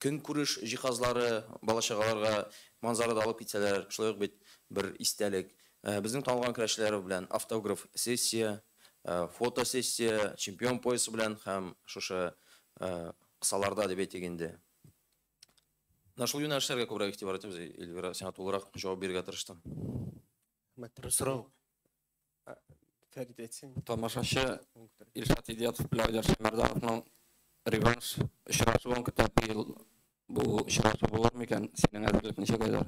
көнкүреш җиһазлары бала-чагаларга Манзарада алып китсәләр, шулай ук бит бер истәлек. Безнең танылган көрәшчеләр белән автограф сессия, фотосессия, чемпион поясы белән һәм шушы кысаларда дип әйтик инде. Менә шул юнәлешләргә күбрәк игътибар итәбез. Эльвира, сиңа тулырак җавап бирергә тырыштым. Рәхмәт. Бер сорау. Фәрит әйтсен. Тамашачы Илшат Идиятов белән Айдар Шәймәрдановның реванш очрашуын көтә. Быел бу очрашу булыр микән? Синең әзерлек ничек, Айдар?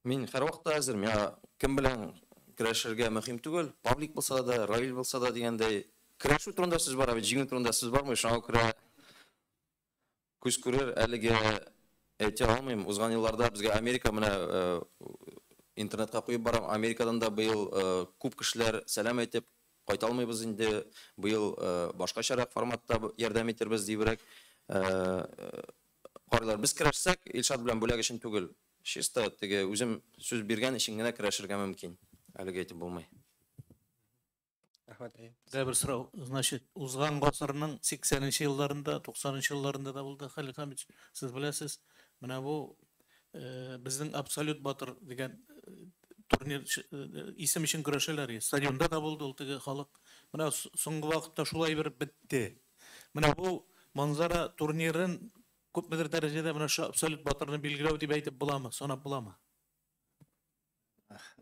Мин һәрвакытта әзер. Миңа кем белән көрәшергә мөһим түгел, Павлик булса да, Равил булса да дигәндәй, көрәшү турында сүз бара бит, җиңү турында сүз бармый. Шуңа күрә күз күрер, әлегә әйтә алмыйм. Узган елларда безгә Америка менә интернетка куеп барам. Америкадан да быел күп кешеләр сәлам әйтеп кайта алмыйбыз инде. Быел башкачарак форматта ярдәм итербез диебрәк карыйлар. Без көрәшсәк, Илшат белән бүләк өчен түгел. Чисто теге үзем сүз биргән өчен генә көрәшергә мөмкин. Әлегә әйтеп булмый. Рәхмәт, әйе. Безгә бер сорау. Значит, узган гасырның сиксәненче елларында, туксанынчы елларында да булды, Халил Хамидович, сез беләсез. Менә бу безнең абсолют батыр дигән турнир исем өчен көрәшәләр. Стадионда да булды ул теге халык. Менә соңгы вакытта шулай бер бетте. Менә бу Манзара турнирын күпмедер дәрәҗәдә менә шу абсолют батырны билгеләү дип әйтеп буламы, санап буламы?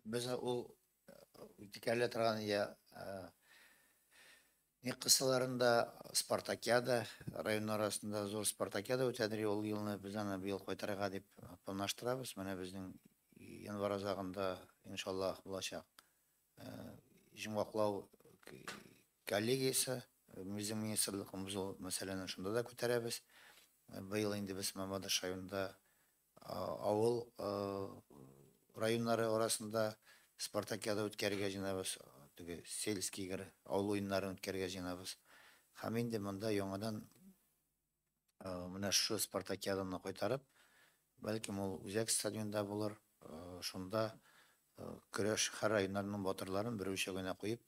Без ул үткәрелә торган я ни кысаларында Спартакиада, район арасында зур Спартакиада үтәдер, ул елны без аны быел кайтарырга дип планлаштырабыз. Менә безнең январь азагында иншаллаһ булачак йомгаклау коллегиясе, безнең министрлык ул мәсьәләне шунда да күтәрәбез. Быел инде без Мамадыш районында авыл районнары арасында Спартакиада үткәрергә җыенабыз, теге сельский игры, авыл уеннарын үткәрергә җыенабыз. Һәм инде монда яңадан Менә шушы спартакиаданы кайтарып, бәлкем ул үзәк стадионда булыр, шунда көрәш һәр районнарның батырларын бер үлчәгенә куеп,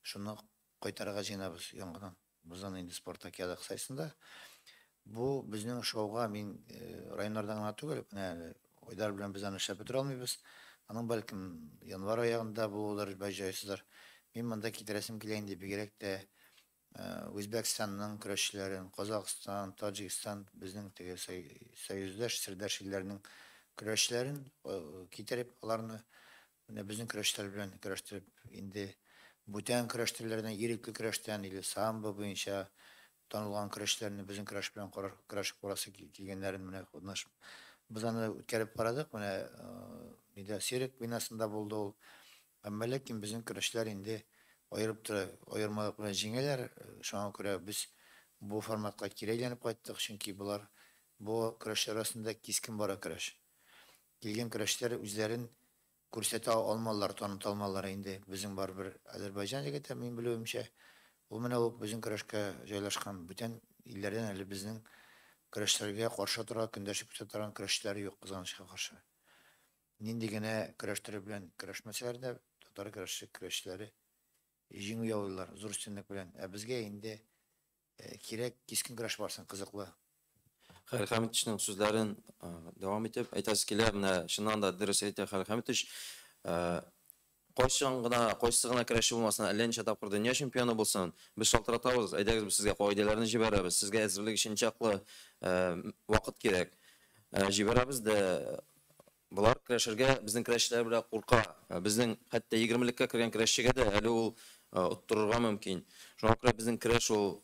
шуны кайтарырга җыенабыз яңадан. Безнең инде спартакиада кысасында. Бу безнең шоуга мин районнардан гына түгел, менә әле Айдар белән без аны эшләп бетерә алмыйбыз. Аның бәлкем январь аягында булуыдыр, бәлки җайсыздыр. Мин монда китерәсем килә инде бигрәк тә Үзбәкстанның көрәшчеләрен, Казахстан, Таҗикстан, безнең теге союздаш, сердәш илләрнең көрәшчеләрен китереп, аларны менә безнең көрәшчеләр белән көрәштереп, инде бүтән көрәш төрләреннән, ирекле көрәштән или самбо буенча танылган көрәшчеләрне безнең көрәш белән көрәшеп карасы килгәннәрен менә без аны үткәреп карадык, менә нидә Серек бинасында булды ул. Әмма ләкин безнең көрәшчеләр инде аерып тора, аермалык белән җиңәләр. Шуңа күрә без бу форматка кире әйләнеп кайттык, чөнки болар бу көрәшләр арасында кискен бара көрәш. Килгән көрәшчеләр үзләрен күрсәтә алмалар, таныта алмалар инде. Безнең барыбер Азербайҗан егете, мин белүемчә, ул менә ул безнең көрәшкә җайлашкан. Бүтән илләрдән әле безнең көрәшләргә каршы тора, көндәшлек күрсәтә торган көрәшчеләр юк, кызганычка каршы. Нинди генә көрәш төре белән көрәшмәсәләр дә, татар көрәше көрәшчеләре җиңү яулыйлар зур өстенлек белән. Ә безгә инде кирәк кискен көрәш барсын, кызыклы. Хәлил Хәмитовичның сүзләрен дәвам итеп әйтәсе килә, менә чыннан да дөрес әйтә Хәлил Хәмитович. Кайчан гына, кайсы гына көрәшче булмасын, әллә ничә тапкыр дөнья чемпионы булсын, без шалтыратабыз, әйдәгез без сезгә кагыйдәләрне җибәрәбез, сезгә әзерлек өчен ничаклы вакыт кирәк. Җибәрәбез дә, болар көрәшергә безнең көрәшчеләр белән курка. Безнең хәтта егермелеккә кергән көрәшчегә дә әле ул оттырырга мөмкин. Шуңа күрә безнең көрәш ул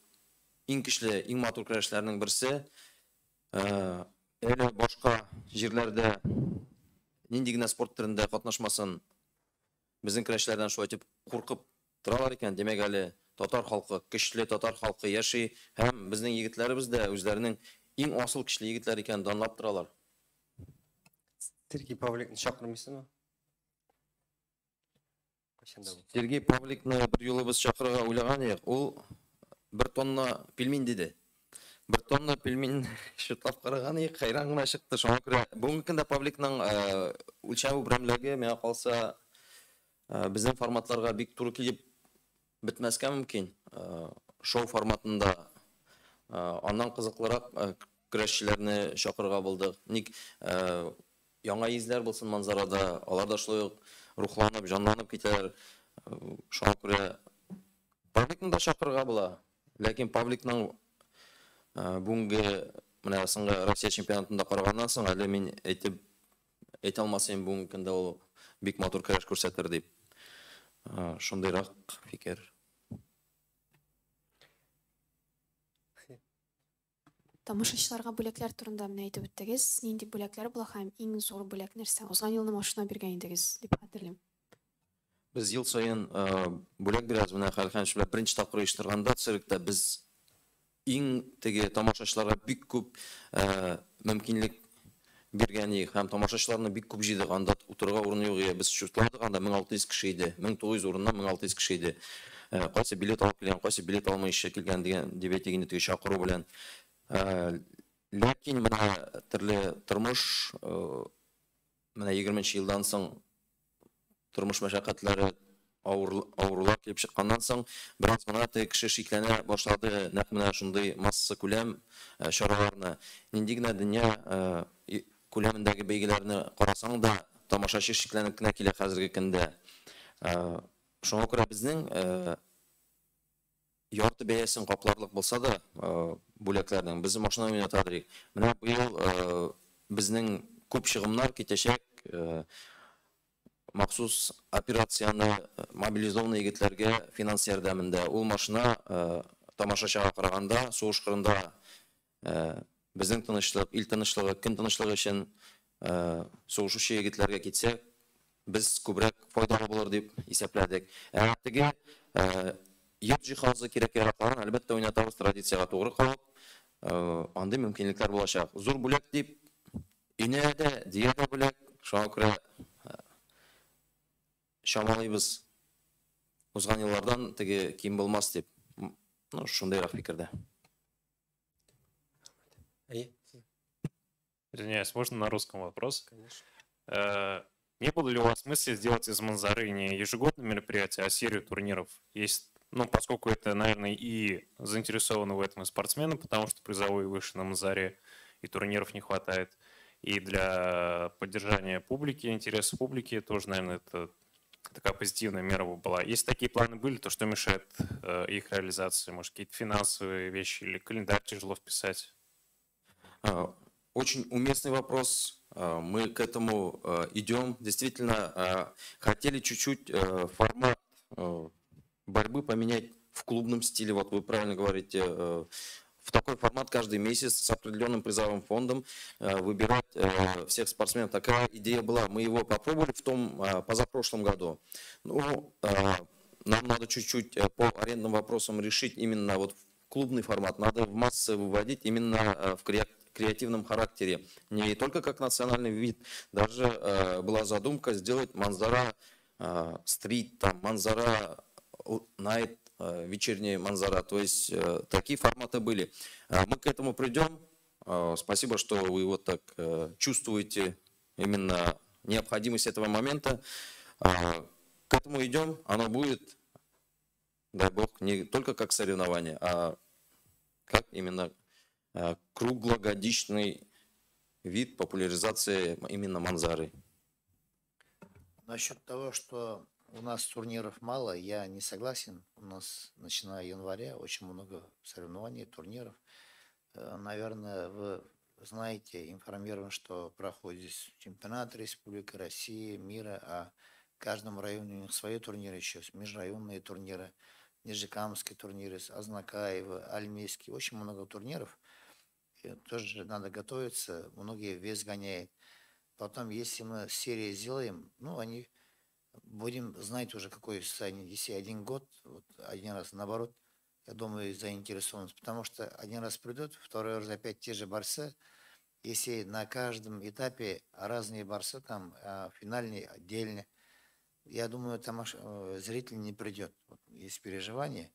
иң көчле, иң матур көрәшләрнең берсе. Әле башка җирләрдә нинди генә спорт төрендә катнашмасын, безнең көрәшчеләрдән шулай итеп куркып торалар икән, димәк әле татар халкы, көчле татар халкы яши һәм безнең егетләребез дә үзләренең иң асыл көчле егетләр икәнен данлап торалар. Сергей Павликны чакырмыйсызмы? Кайчан да булса. Сергей Павликны бер юлы без чакырырга уйлаган идек. Ул бер тонна пельмень диде. Бер тонна пельмень чутлап караган идек, хәйран гына чыкты. Шуңа күрә бүгенге көндә Павликның үлчәү берәмлеге, миңа калса, безнең форматларга бик туры килеп бетмәскә мөмкин. Шоу форматында аннан кызыклырак көрәшчеләрне чакырырга булдык. Ник яңа йөзләр булсын манзарада, алар да шулай ук рухланып, җанланып китәләр. Шуңа күрә Павликны да чакырырга була. Ләкин Павликның бүгенге менә соңгы Россия чемпионатында караганнан соң әле мин әйтеп әйтә алмас идем бүгенге көндә ул бик матур көрәш күрсәтер дип. Шундыйрак фикер. Тамашачыларга бүләкләр турында менә әйтеп үттегез. Нинди бүләкләр була һәм иң зур бүләк нәрсә? Узган елны машина биргән идегез дип хәтерлим. Без ел саен бүләк бирәбез. Менә Хәлил Хәмитович белән беренче тапкыр оештырганда циркта без иң теге тамашачыларга бик күп мөмкинлек биргән идек һәм тамашачыларны бик күп җыйдык. Анда утырырга урын юк иде. Без чутладык, анда 1600 кеше иде. 1900 урыннан 1600 кеше иде. Кайсы билет алып килгән, кайсы билет алмыйча килгән дигән дип әйтик инде теге чакыру белән. Ләкин менә төрле тормыш, менә егерменче елдан соң тормыш мәшәкатьләре, авырулар килеп чыкканнан соң, бераз гына теге кеше шикләнә башлады, нәкъ менә шундый масса күләм чараларны. Нинди генә дөнья күләмендәге бәйгеләрне карасаң да, тамашачы шикләнеп кенә килә хәзерге көндә. Шуңа күрә безнең ярты бәясен капларлык булса да, бүләкләрнең без машина уйната идек. Менә быел безнең күп чыгымнар китәчәк, махсус операцияне мобилизованный егетләргә финанс ярдәмендә. Ул машина тамашачыга караганда сугыш кырында безнең тынычлык, ил тынычлыгы, көн тынычлыгы өчен сугышучы егетләргә китсә, без күбрәк файдалы булыр дип исәпләдек. Ә теге йорт җиһазы кирәк-яракларын әлбәттә уйнатабыз, традициягә тугры калып, андый мөмкинлекләр булачак. Зур бүләк дип инә дә, дия дә бүләк, шуңа күрә чамалыйбыз. Узган еллардан теге ким булмас дип, шундыйрак фикердә. Әйе. Извиняюсь, можно на русском вопрос? Конечно. Не было ли у вас мысли сделать из Манзары не ежегодное мероприятие, а серию турниров? Есть, ну, поскольку это, наверное, и заинтересованы в этом и спортсмены, потому что призовые выше на Манзаре, и турниров не хватает. И для поддержания публики, интереса публики тоже, наверное, это такая позитивная мера бы была. Если такие планы были, то что мешает их реализации? Может, какие-то финансовые вещи или календарь тяжело вписать? Очень уместный вопрос. Мы к этому идем. Действительно, хотели чуть-чуть формат борьбы поменять в клубном стиле. Вот вы правильно говорите, в такой формат каждый месяц с определенным призовым фондом выбирать всех спортсменов. Такая идея была. Мы его попробовали в том позапрошлом году. Ну, нам надо чуть-чуть по арендным вопросам решить именно вот клубный формат. Надо в массы выводить именно в креативном характере. Не только как национальный вид. Даже была задумка сделать Манзара стрит, там, Манзара найт, вечерняя Манзара. То есть такие форматы были. Мы к этому придем. Спасибо, что вы вот так чувствуете именно необходимость этого момента. К этому идем. Оно будет, дай бог, не только как соревнование, а как именно круглогодичный вид популяризации именно Манзары. Насчет того, что у нас турниров мало, я не согласен. У нас, начиная с января, очень много соревнований, турниров. Наверное, вы знаете, информирован, что проходит здесь чемпионат Республики России, мира, а в каждом районе у них свои турниры еще, межрайонные турниры, Нижнекамские турниры, Азнакаево, Альмейский, очень много турниров. И тоже надо готовиться, многие вес гоняют. Потом, если мы серии сделаем, ну, они будем знать уже, какое состояние. Если один год, вот один раз, наоборот, я думаю, заинтересованность. Потому что один раз придут, второй раз опять те же борцы. Если на каждом этапе разные борцы, там, финальный отдельно, я думаю, там зритель не придет. Вот есть переживания.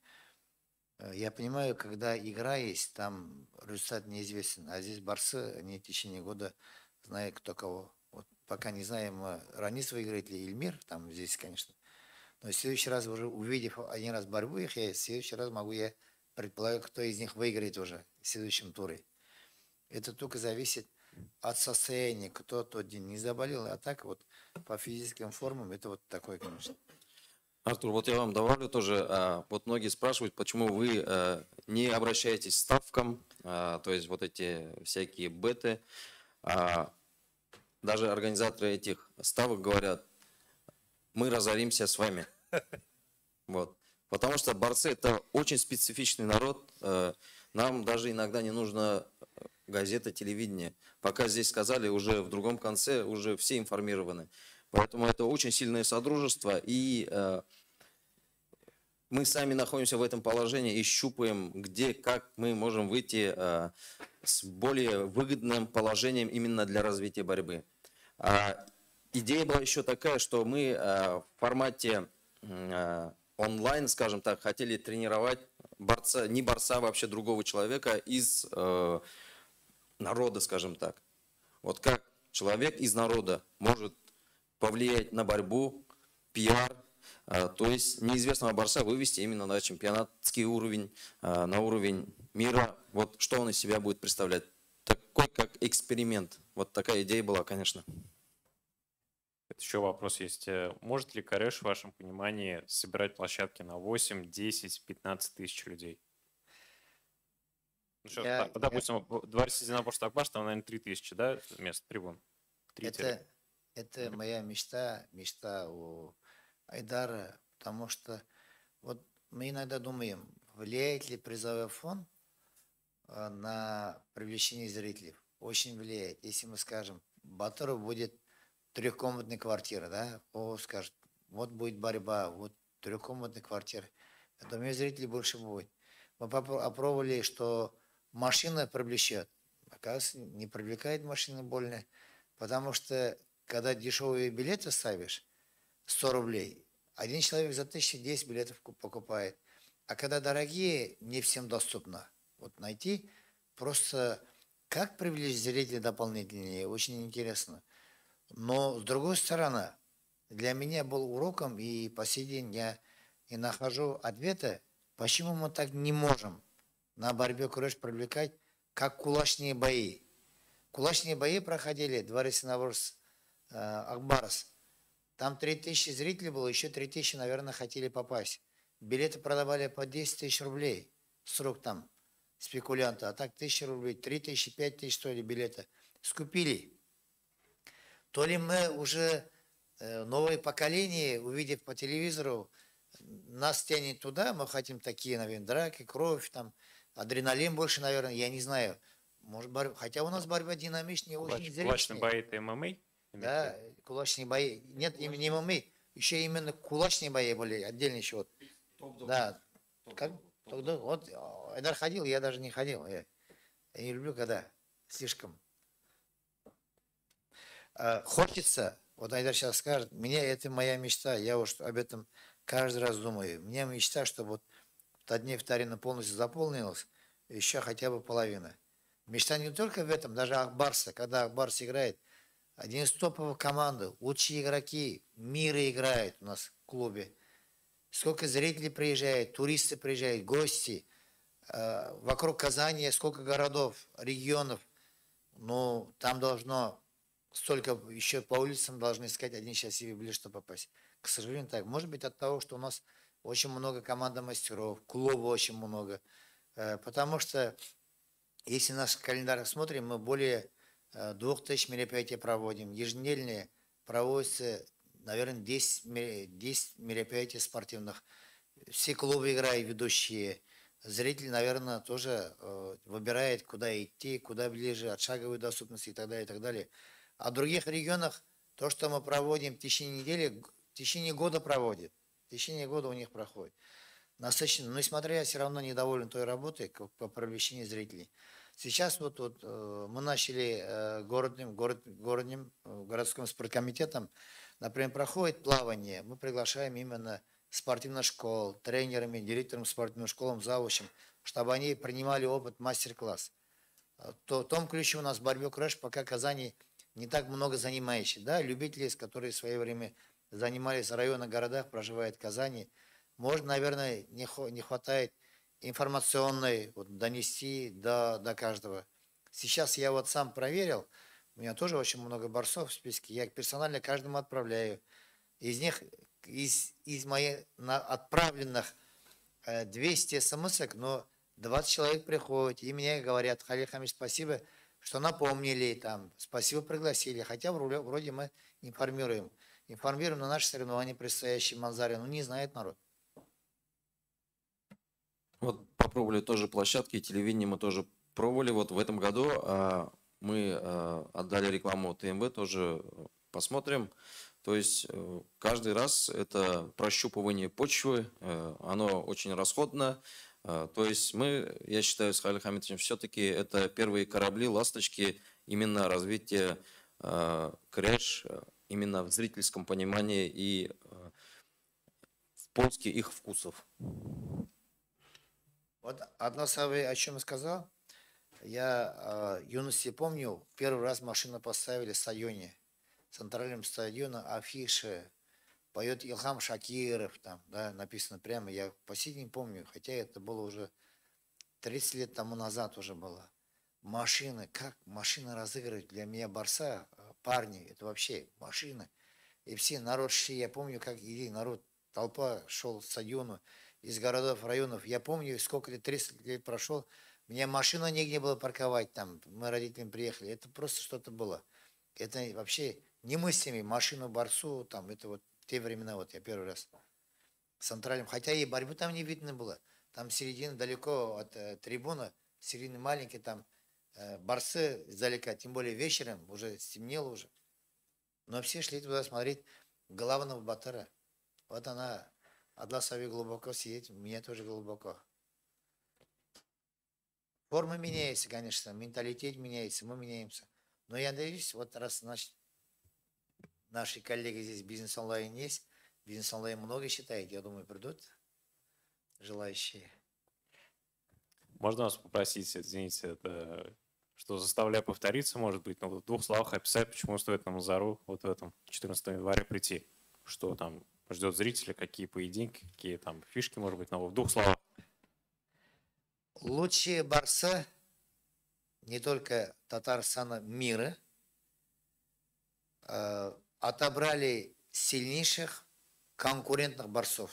Я понимаю, когда игра есть, там результат неизвестен. А здесь борцы, они в течение года знают, кто кого. Вот пока не знаем, Ранис выиграет ли Эльмир, там здесь, конечно. Но в следующий раз, уже увидев один раз борьбу их, я в следующий раз могу я предполагать, кто из них выиграет уже в следующем туре. Это только зависит от состояния, кто тот день не заболел. А так вот по физическим формам это вот такое, конечно. Артур, вот я вам добавлю тоже. Вот многие спрашивают, почему вы не обращаетесь к ставкам, то есть вот эти всякие беты. Даже организаторы этих ставок говорят, мы разоримся с вами. Вот. Потому что борцы – это очень специфичный народ. Нам даже иногда не нужно газета, телевидение. Пока здесь сказали, уже в другом конце уже все информированы. Поэтому это очень сильное содружество. И мы сами находимся в этом положении и щупаем, где, как мы можем выйти с более выгодным положением именно для развития борьбы. Идея была еще такая, что мы в формате онлайн, скажем так, хотели тренировать борца, не борца, вообще другого человека из народа, скажем так. Вот как человек из народа может повлиять на борьбу, пиар, то есть неизвестного борца вывести именно на чемпионатский уровень, на уровень мира. Вот что он из себя будет представлять. Такой как эксперимент. Вот такая идея была, конечно. Еще вопрос есть. Может ли Корэш, в вашем понимании, собирать площадки на 8, 10, 15 тысяч людей? Ну, что, допустим, Дворец единоборств Акбарс, там, наверное, 3000, да, мест, трибун? Это моя мечта, мечта у Айдара, потому что вот мы иногда думаем, влияет ли призовой фонд на привлечение зрителей. Очень влияет. Если мы скажем, Батыру будет трехкомнатная квартира, да, о, скажет, вот будет борьба, вот трехкомнатная квартира. Я думаю, зрителей больше будет. Мы опробовали, что машина привлечет. Оказывается, не привлекает машина больно, потому что когда дешевые билеты ставишь, 100 рублей, один человек за 1010 билетов покупает. А когда дорогие, не всем доступно. Вот найти просто Как привлечь зрителей дополнительнее, очень интересно. Но, с другой стороны, для меня был уроком, и по сей день я и нахожу ответы, почему мы так не можем на борьбе куреш привлекать, как кулачные бои. Кулачные бои проходили, дворец Навруз, Акбарс. Там 3000 зрителей было, еще 3000, наверное, хотели попасть. Билеты продавали по 10 тысяч рублей, срок там спекулянта. А так 1000 рублей, 3000, 5000 стоили билеты. Скупили. То ли мы уже, новое поколение, увидев по телевизору, нас тянет туда, мы хотим такие, наверное, драки, кровь, там, адреналин больше, наверное, я не знаю. Может, хотя у нас борьба динамичнее, очень зрелищная. Кулачные бои – это ММА? Да, кулачные бои. Нет, не ММА, еще именно кулачные бои были, отдельно еще. Вот. Да. Как? Вот, Айдар ходил, я даже не ходил. Я не люблю, когда слишком. Хочется, вот Айдар сейчас скажет, мне это моя мечта, я уж об этом каждый раз думаю. У меня мечта, чтобы вот Татнефть арена полностью заполнилась, еще хотя бы половина. Мечта не только в этом, даже Акбарса, когда Акбарс играет, один из топовых команд, лучшие игроки мира играют у нас в клубе. Сколько зрителей приезжает, туристы приезжают, гости. Вокруг Казани сколько городов, регионов. Ну, там должно столько, еще по улицам должны искать один счастливый билет, чтобы попасть. К сожалению, так. Может быть, от того, что у нас очень много команд мастеров, клубов очень много. Потому что, если наш календарь смотрим, мы более 2000 мероприятий проводим. Еженедельные проводятся, наверное, 10 мероприятий спортивных. Все клубы играют, ведущие. Зритель, наверное, тоже выбирает, куда идти, куда ближе, от шаговой доступности и так далее, и так далее. А в других регионах то, что мы проводим в течение недели, в течение года проводят. В течение года у них проходит. Насыщенно. Но несмотря, я все равно недоволен той работой по привлечению зрителей. Сейчас вот мы начали городским спорткомитетом, например, проходит плавание, мы приглашаем именно спортивных школ, тренерами, директором спортивных школ, завучем, чтобы они принимали опыт, мастер-класс. В том ключе у нас в борьбе куреш пока Казани не так много занимающих, да, любители, которые в свое время занимались в районах, городах, проживают в Казани. Может, наверное, не хватает информационной, вот, донести до каждого. Сейчас я вот сам проверил, у меня тоже очень много борцов в списке, я персонально каждому отправляю. Из них, из моих отправленных 200 смс-ок, но 20 человек приходят и мне говорят: Халил Хамидович, спасибо, что напомнили, там, спасибо, пригласили. Хотя вроде мы информируем. Информируем на наши соревнования предстоящие Манзаре, но не знает народ. Вот попробовали тоже площадки, телевидение мы тоже пробовали. Вот в этом году мы отдали рекламу ТМВ, тоже посмотрим. То есть каждый раз это прощупывание почвы, оно очень расходно. То есть мы, я считаю, с Халилом Хамитовичем, все-таки это первые корабли, ласточки именно развития куреш, именно в зрительском понимании и в поиске их вкусов. Вот Атлас о чем сказал. Я в юности помню, первый раз машину поставили в стадионе, в центральном стадионе афиши, поет Илхам Шакиров, там, да, написано прямо, я по сей день помню, хотя это было уже 30 лет тому назад уже было. Машины, как машины разыгрывают для меня борца, парни, это вообще машины. И все народ шли, я помню, как и народ, толпа шел к стадиону из городов, районов. Я помню, сколько лет, 30 лет прошел, меня машину негде было парковать там, мы родителям приехали, это просто что-то было. Это вообще немыслимо, машину борцу, там, это вот те времена, вот я первый раз с центральным, хотя и борьбы там не видно было, там середина далеко от трибуны, середина маленькая, там борцы издалека, тем более вечером, уже стемнело уже. Но все шли туда смотреть главного батыра. Вот она, Атлас Ави глубоко сидит, меня тоже глубоко. Форма меняется, конечно, менталитет меняется, мы меняемся. Но я надеюсь, вот раз, значит, наши коллеги здесь Бизнес онлайн есть, Бизнес онлайн много считает, я думаю, придут желающие. Можно вас попросить, извините, это, что заставляю повториться, может быть, но в двух словах описать, почему стоит на Манзару вот в этом 14 января прийти. Что там ждет зрителя, какие поединки, какие там фишки, может быть, но в двух словах. Лучшие борцы не только Татарстана, мира, отобрали сильнейших конкурентных борцов.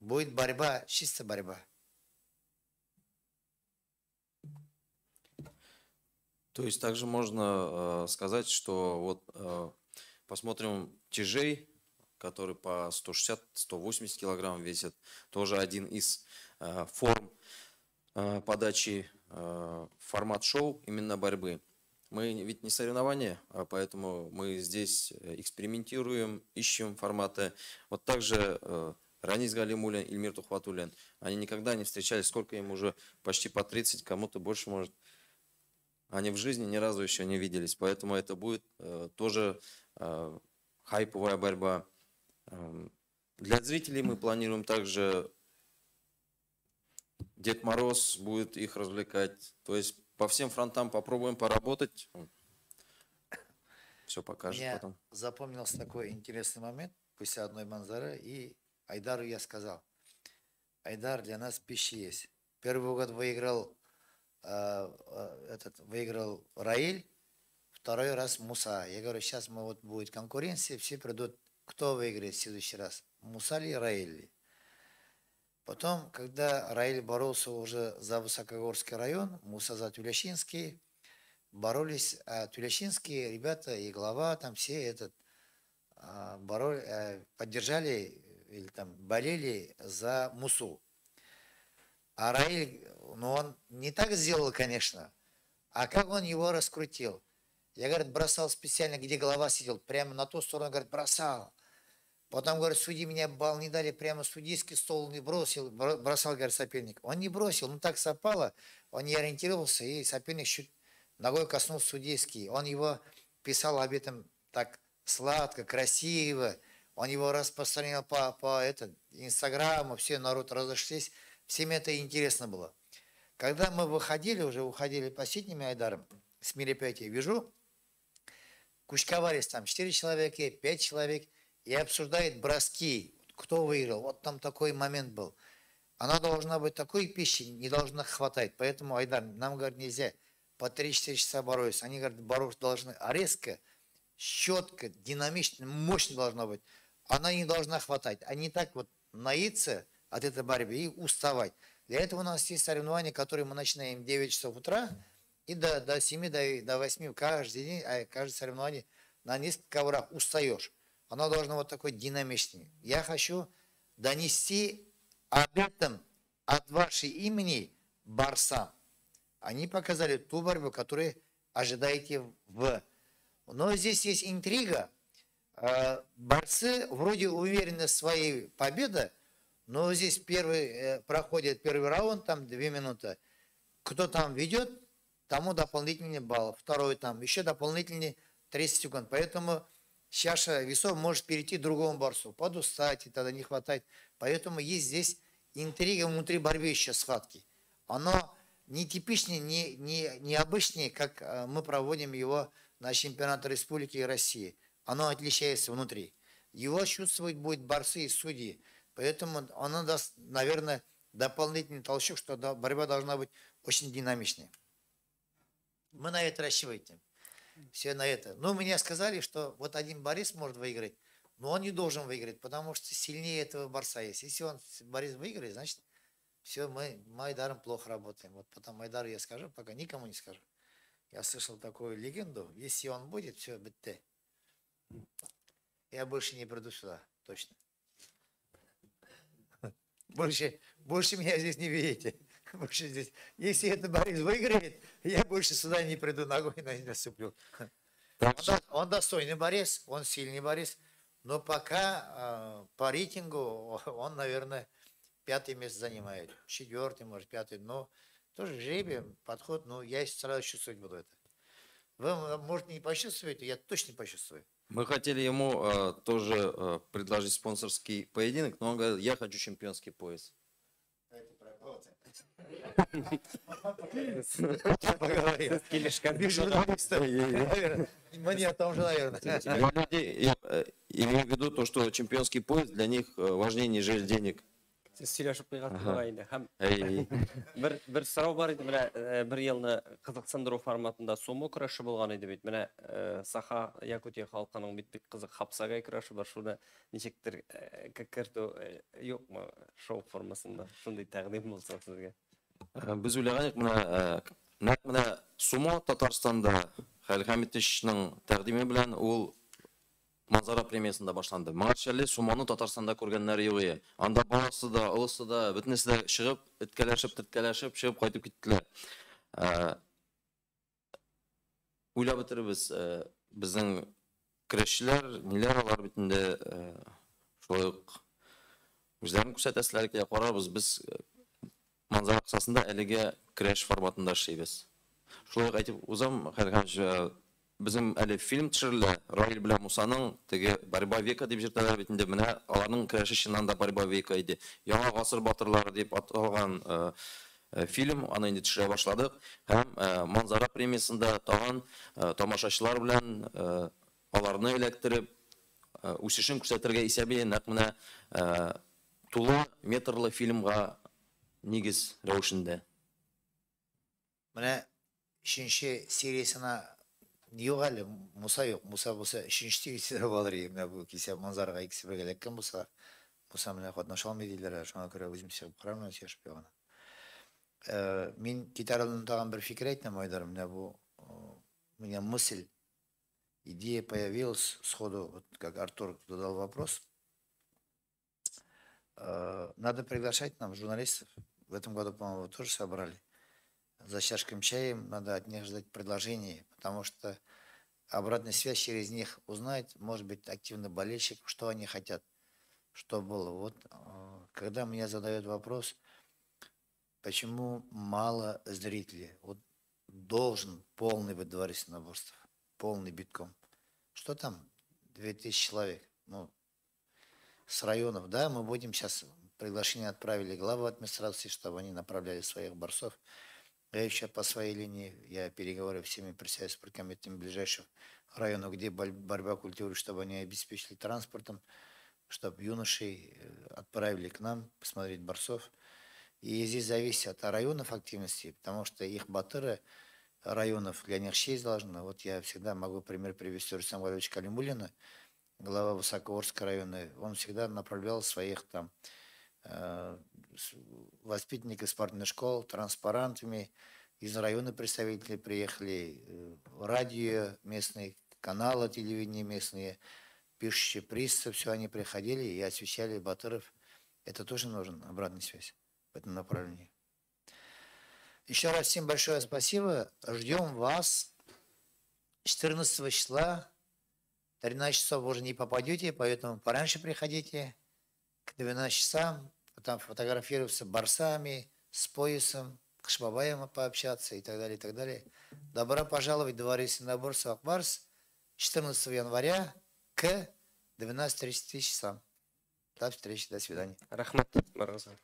Будет борьба, чисто борьба. То есть также можно сказать, что вот посмотрим тяжей, который по 160-180 килограмм весит, тоже один из форм подачи формат шоу именно борьбы. Мы ведь не соревнования, поэтому мы здесь экспериментируем, ищем форматы. Вот также Ранис Галимуллин, Ильмир Тухватуллин, они никогда не встречались, сколько им уже, почти по 30, кому-то больше может. Они в жизни ни разу еще не виделись, поэтому это будет тоже хайповая борьба. Для зрителей мы планируем также Дед Мороз будет их развлекать. То есть по всем фронтам попробуем поработать. Все покажет Мне потом. Запомнился такой интересный момент после одной манзары. И Айдару я сказал: Айдар, для нас пища есть. Первый год выиграл Раиль, второй раз Муса. Я говорю, сейчас мы вот будет конкуренция, все придут, кто выиграет в следующий раз, Муса ли, Раиль ли. Потом, когда Раиль боролся уже за Высокогорский район, Муса за Тюлящинский, боролись, а тюлящинские ребята и глава, там все этот, боролись, поддержали или там болели за Мусу. А Раиль, ну он не так сделал, конечно, а как он его раскрутил. Я, говорит, бросал специально, где голова сидел, прямо на ту сторону, говорит, бросал. Потом, говорит, судьи меня балл не дали, прямо судейский стол не бросил, бросал, говорит, соперник. Он не бросил, ну так совпало, он не ориентировался, и соперник чуть ногой коснулся судейский. Он его писал об этом так сладко, красиво, он его распространял по Инстаграму, все, народ разошлись, всем это интересно было. Когда мы выходили, уже уходили последними Айдаром с мероприятия, вижу, кучковались там 4 человека, 5 человек, и обсуждает броски, кто выиграл. Вот там такой момент был. Она должна быть такой пищей, не должна хватать. Поэтому, Айдар, нам, говорит, нельзя по 3-4 часа бороться. Они, говорят, бороться должны резко, четко, динамично, мощно должна быть. Она не должна хватать. А не так вот наиться от этой борьбы и уставать. Для этого у нас есть соревнования, которые мы начинаем в 9 часов утра и до 7, до 8 каждый день, а каждое соревнование на нескольких коврах устаешь. Оно должно вот такой динамичный. Я хочу донести об этом от вашей имени борцам. Они показали ту борьбу, которую ожидаете в. Но здесь есть интрига. Борцы вроде уверены в своей победе, но здесь первый, проходит первый раунд, там 2 минуты. Кто там ведет, тому дополнительный балл. Второй там еще дополнительный 30 секунд. Поэтому чаша весов может перейти другому борцу. Подустать, и тогда не хватает. Поэтому есть здесь интрига внутри борьбы еще схватки. Оно нетипичнее, необычнее, как мы проводим его на чемпионате Республики и России. Оно отличается внутри. Его чувствовать будут борцы и судьи. Поэтому оно даст, наверное, дополнительный толчок, что борьба должна быть очень динамичной. Мы на это рассчитываем. Все на это. Но мне сказали, что вот один борец может выиграть, но он не должен выиграть, потому что сильнее этого борца есть. Если он, борец, выиграет, значит, все, мы Айдаром плохо работаем. Вот потом Айдару я скажу, пока никому не скажу. Я слышал такую легенду, если он будет, все, битте. Я больше не приду сюда, точно. Больше меня здесь не видите. Больше здесь. Если этот борец выиграет, я больше сюда не приду, ногой не наступлю. Он достойный борец, он сильный борец, но пока по рейтингу он, наверное, 5-е место занимает, 4-й, может, 5-й, но тоже жребий, подход, но я сразу чувствовать буду это. Вы, может, не почувствуете, я точно почувствую. Мы хотели ему тоже предложить спонсорский поединок, но он говорит, я хочу чемпионский пояс. Поговорил. Мне о том же, наверное. Я имею в виду то, что чемпионский пояс для них важнее, нежели денег. Сез сөйләшеп куйган инде. Һәм бер сорау бар иде, менә бер елны кызыксындыру форматында сумо көрәше булган иде бит. Менә Саха Якутия халкының бит бик кызык хапсагай көрәше бар. Шуны ничектер кертү юкмы шоу формасында? Шундый тәкъдим булса сезгә. Без уйлаган идек, менә нәкъ менә сумо Татарстанда Хәлил Хәмитовичның тәкъдиме белән ул Манзара премиясында башланды. Моңарчы әле сумоны Татарстанда күргәннәр юк иде. Анда баласы да, олысы да, бөтенесе дә чыгып, эткәләшеп, теткәләшеп чыгып кайтып киттеләр. Уйлап бетеребез, безнең көрәшчеләр, ниләр алар бит инде шулай ук үзләрен күрсәтәселәр килә, карарбыз. Без Манзара кысасында әлегә көрәш форматында эшлибез. Шулай ук әйтеп узам, Хәлил Хәмитович, безнең әле фильм төшерелә, Раил белән Мусаның теге Борьба века дип җырталар бит инде, менә аларның көрәше чыннан да борьба века иде. Яңа гасыр батырлары дип аталган фильм, аны инде төшерә башладык. Һәм Манзара премиясендә тагын тамашачылар белән аларны эләктереп, үсешен күрсәтергә исәбе нәкъ менә тулы метрлы фильмга нигез рәвешендә. Менә өченче сериясенә юк әле, Муса юк. Муса булса өченче сериясендә булыр иде. Менә бу кисә Манзарага икесе бергә эләккән булса, Муса менә катнаша алмый диләр, шуңа күрә үзем чыгып карармын, сөйләшеп ягына. Мин китәр алдыннан тагын бер фикер әйтәм, Айдар, менә бу, у меня мысль, идея появилась сходу, вот как Артур задал вопрос. Надо приглашать нам журналистов. В этом году, по-моему, вы тоже собрали. За чашкой чаем надо от них ждать предложений, потому что обратная связь через них узнать, может быть, активно болельщик, что они хотят, что было. Вот, когда меня задают вопрос, почему мало зрителей, вот должен полный быть дворец единоборств, полный битком. Что там? 2000 человек. Ну, с районов, да, мы будем сейчас, приглашение отправили главу администрации, чтобы они направляли своих борцов. Я еще по своей линии, я переговорю всеми председателями спорткомитетами ближайших районов, где борьба культуры, чтобы они обеспечили транспортом, чтобы юношей отправили к нам посмотреть борцов. И здесь зависит от районов активности, потому что их батыры районов, для них честь должна. Вот я всегда могу пример привести Рустама Валерьевича Калимуллина, глава Высокогорского района. Он всегда направлял своих там воспитанников спортивных школ транспарантами, из района представители приехали, радио местные, каналы телевидения местные, пишущие прессы, все они приходили и освещали батыров. Это тоже нужен обратная связь в этом направлении. Еще раз всем большое спасибо. Ждем вас 14 числа. 13 часов уже не попадете, поэтому пораньше приходите к 12 часам. Там фотографироваться борцами, с поясом, к Шбабаем пообщаться и так далее, и так далее. Добро пожаловать в дворец единоборств Акбарс 14 января к 12:30 часам. До встречи, до свидания. Рәхмәт, барыгызга.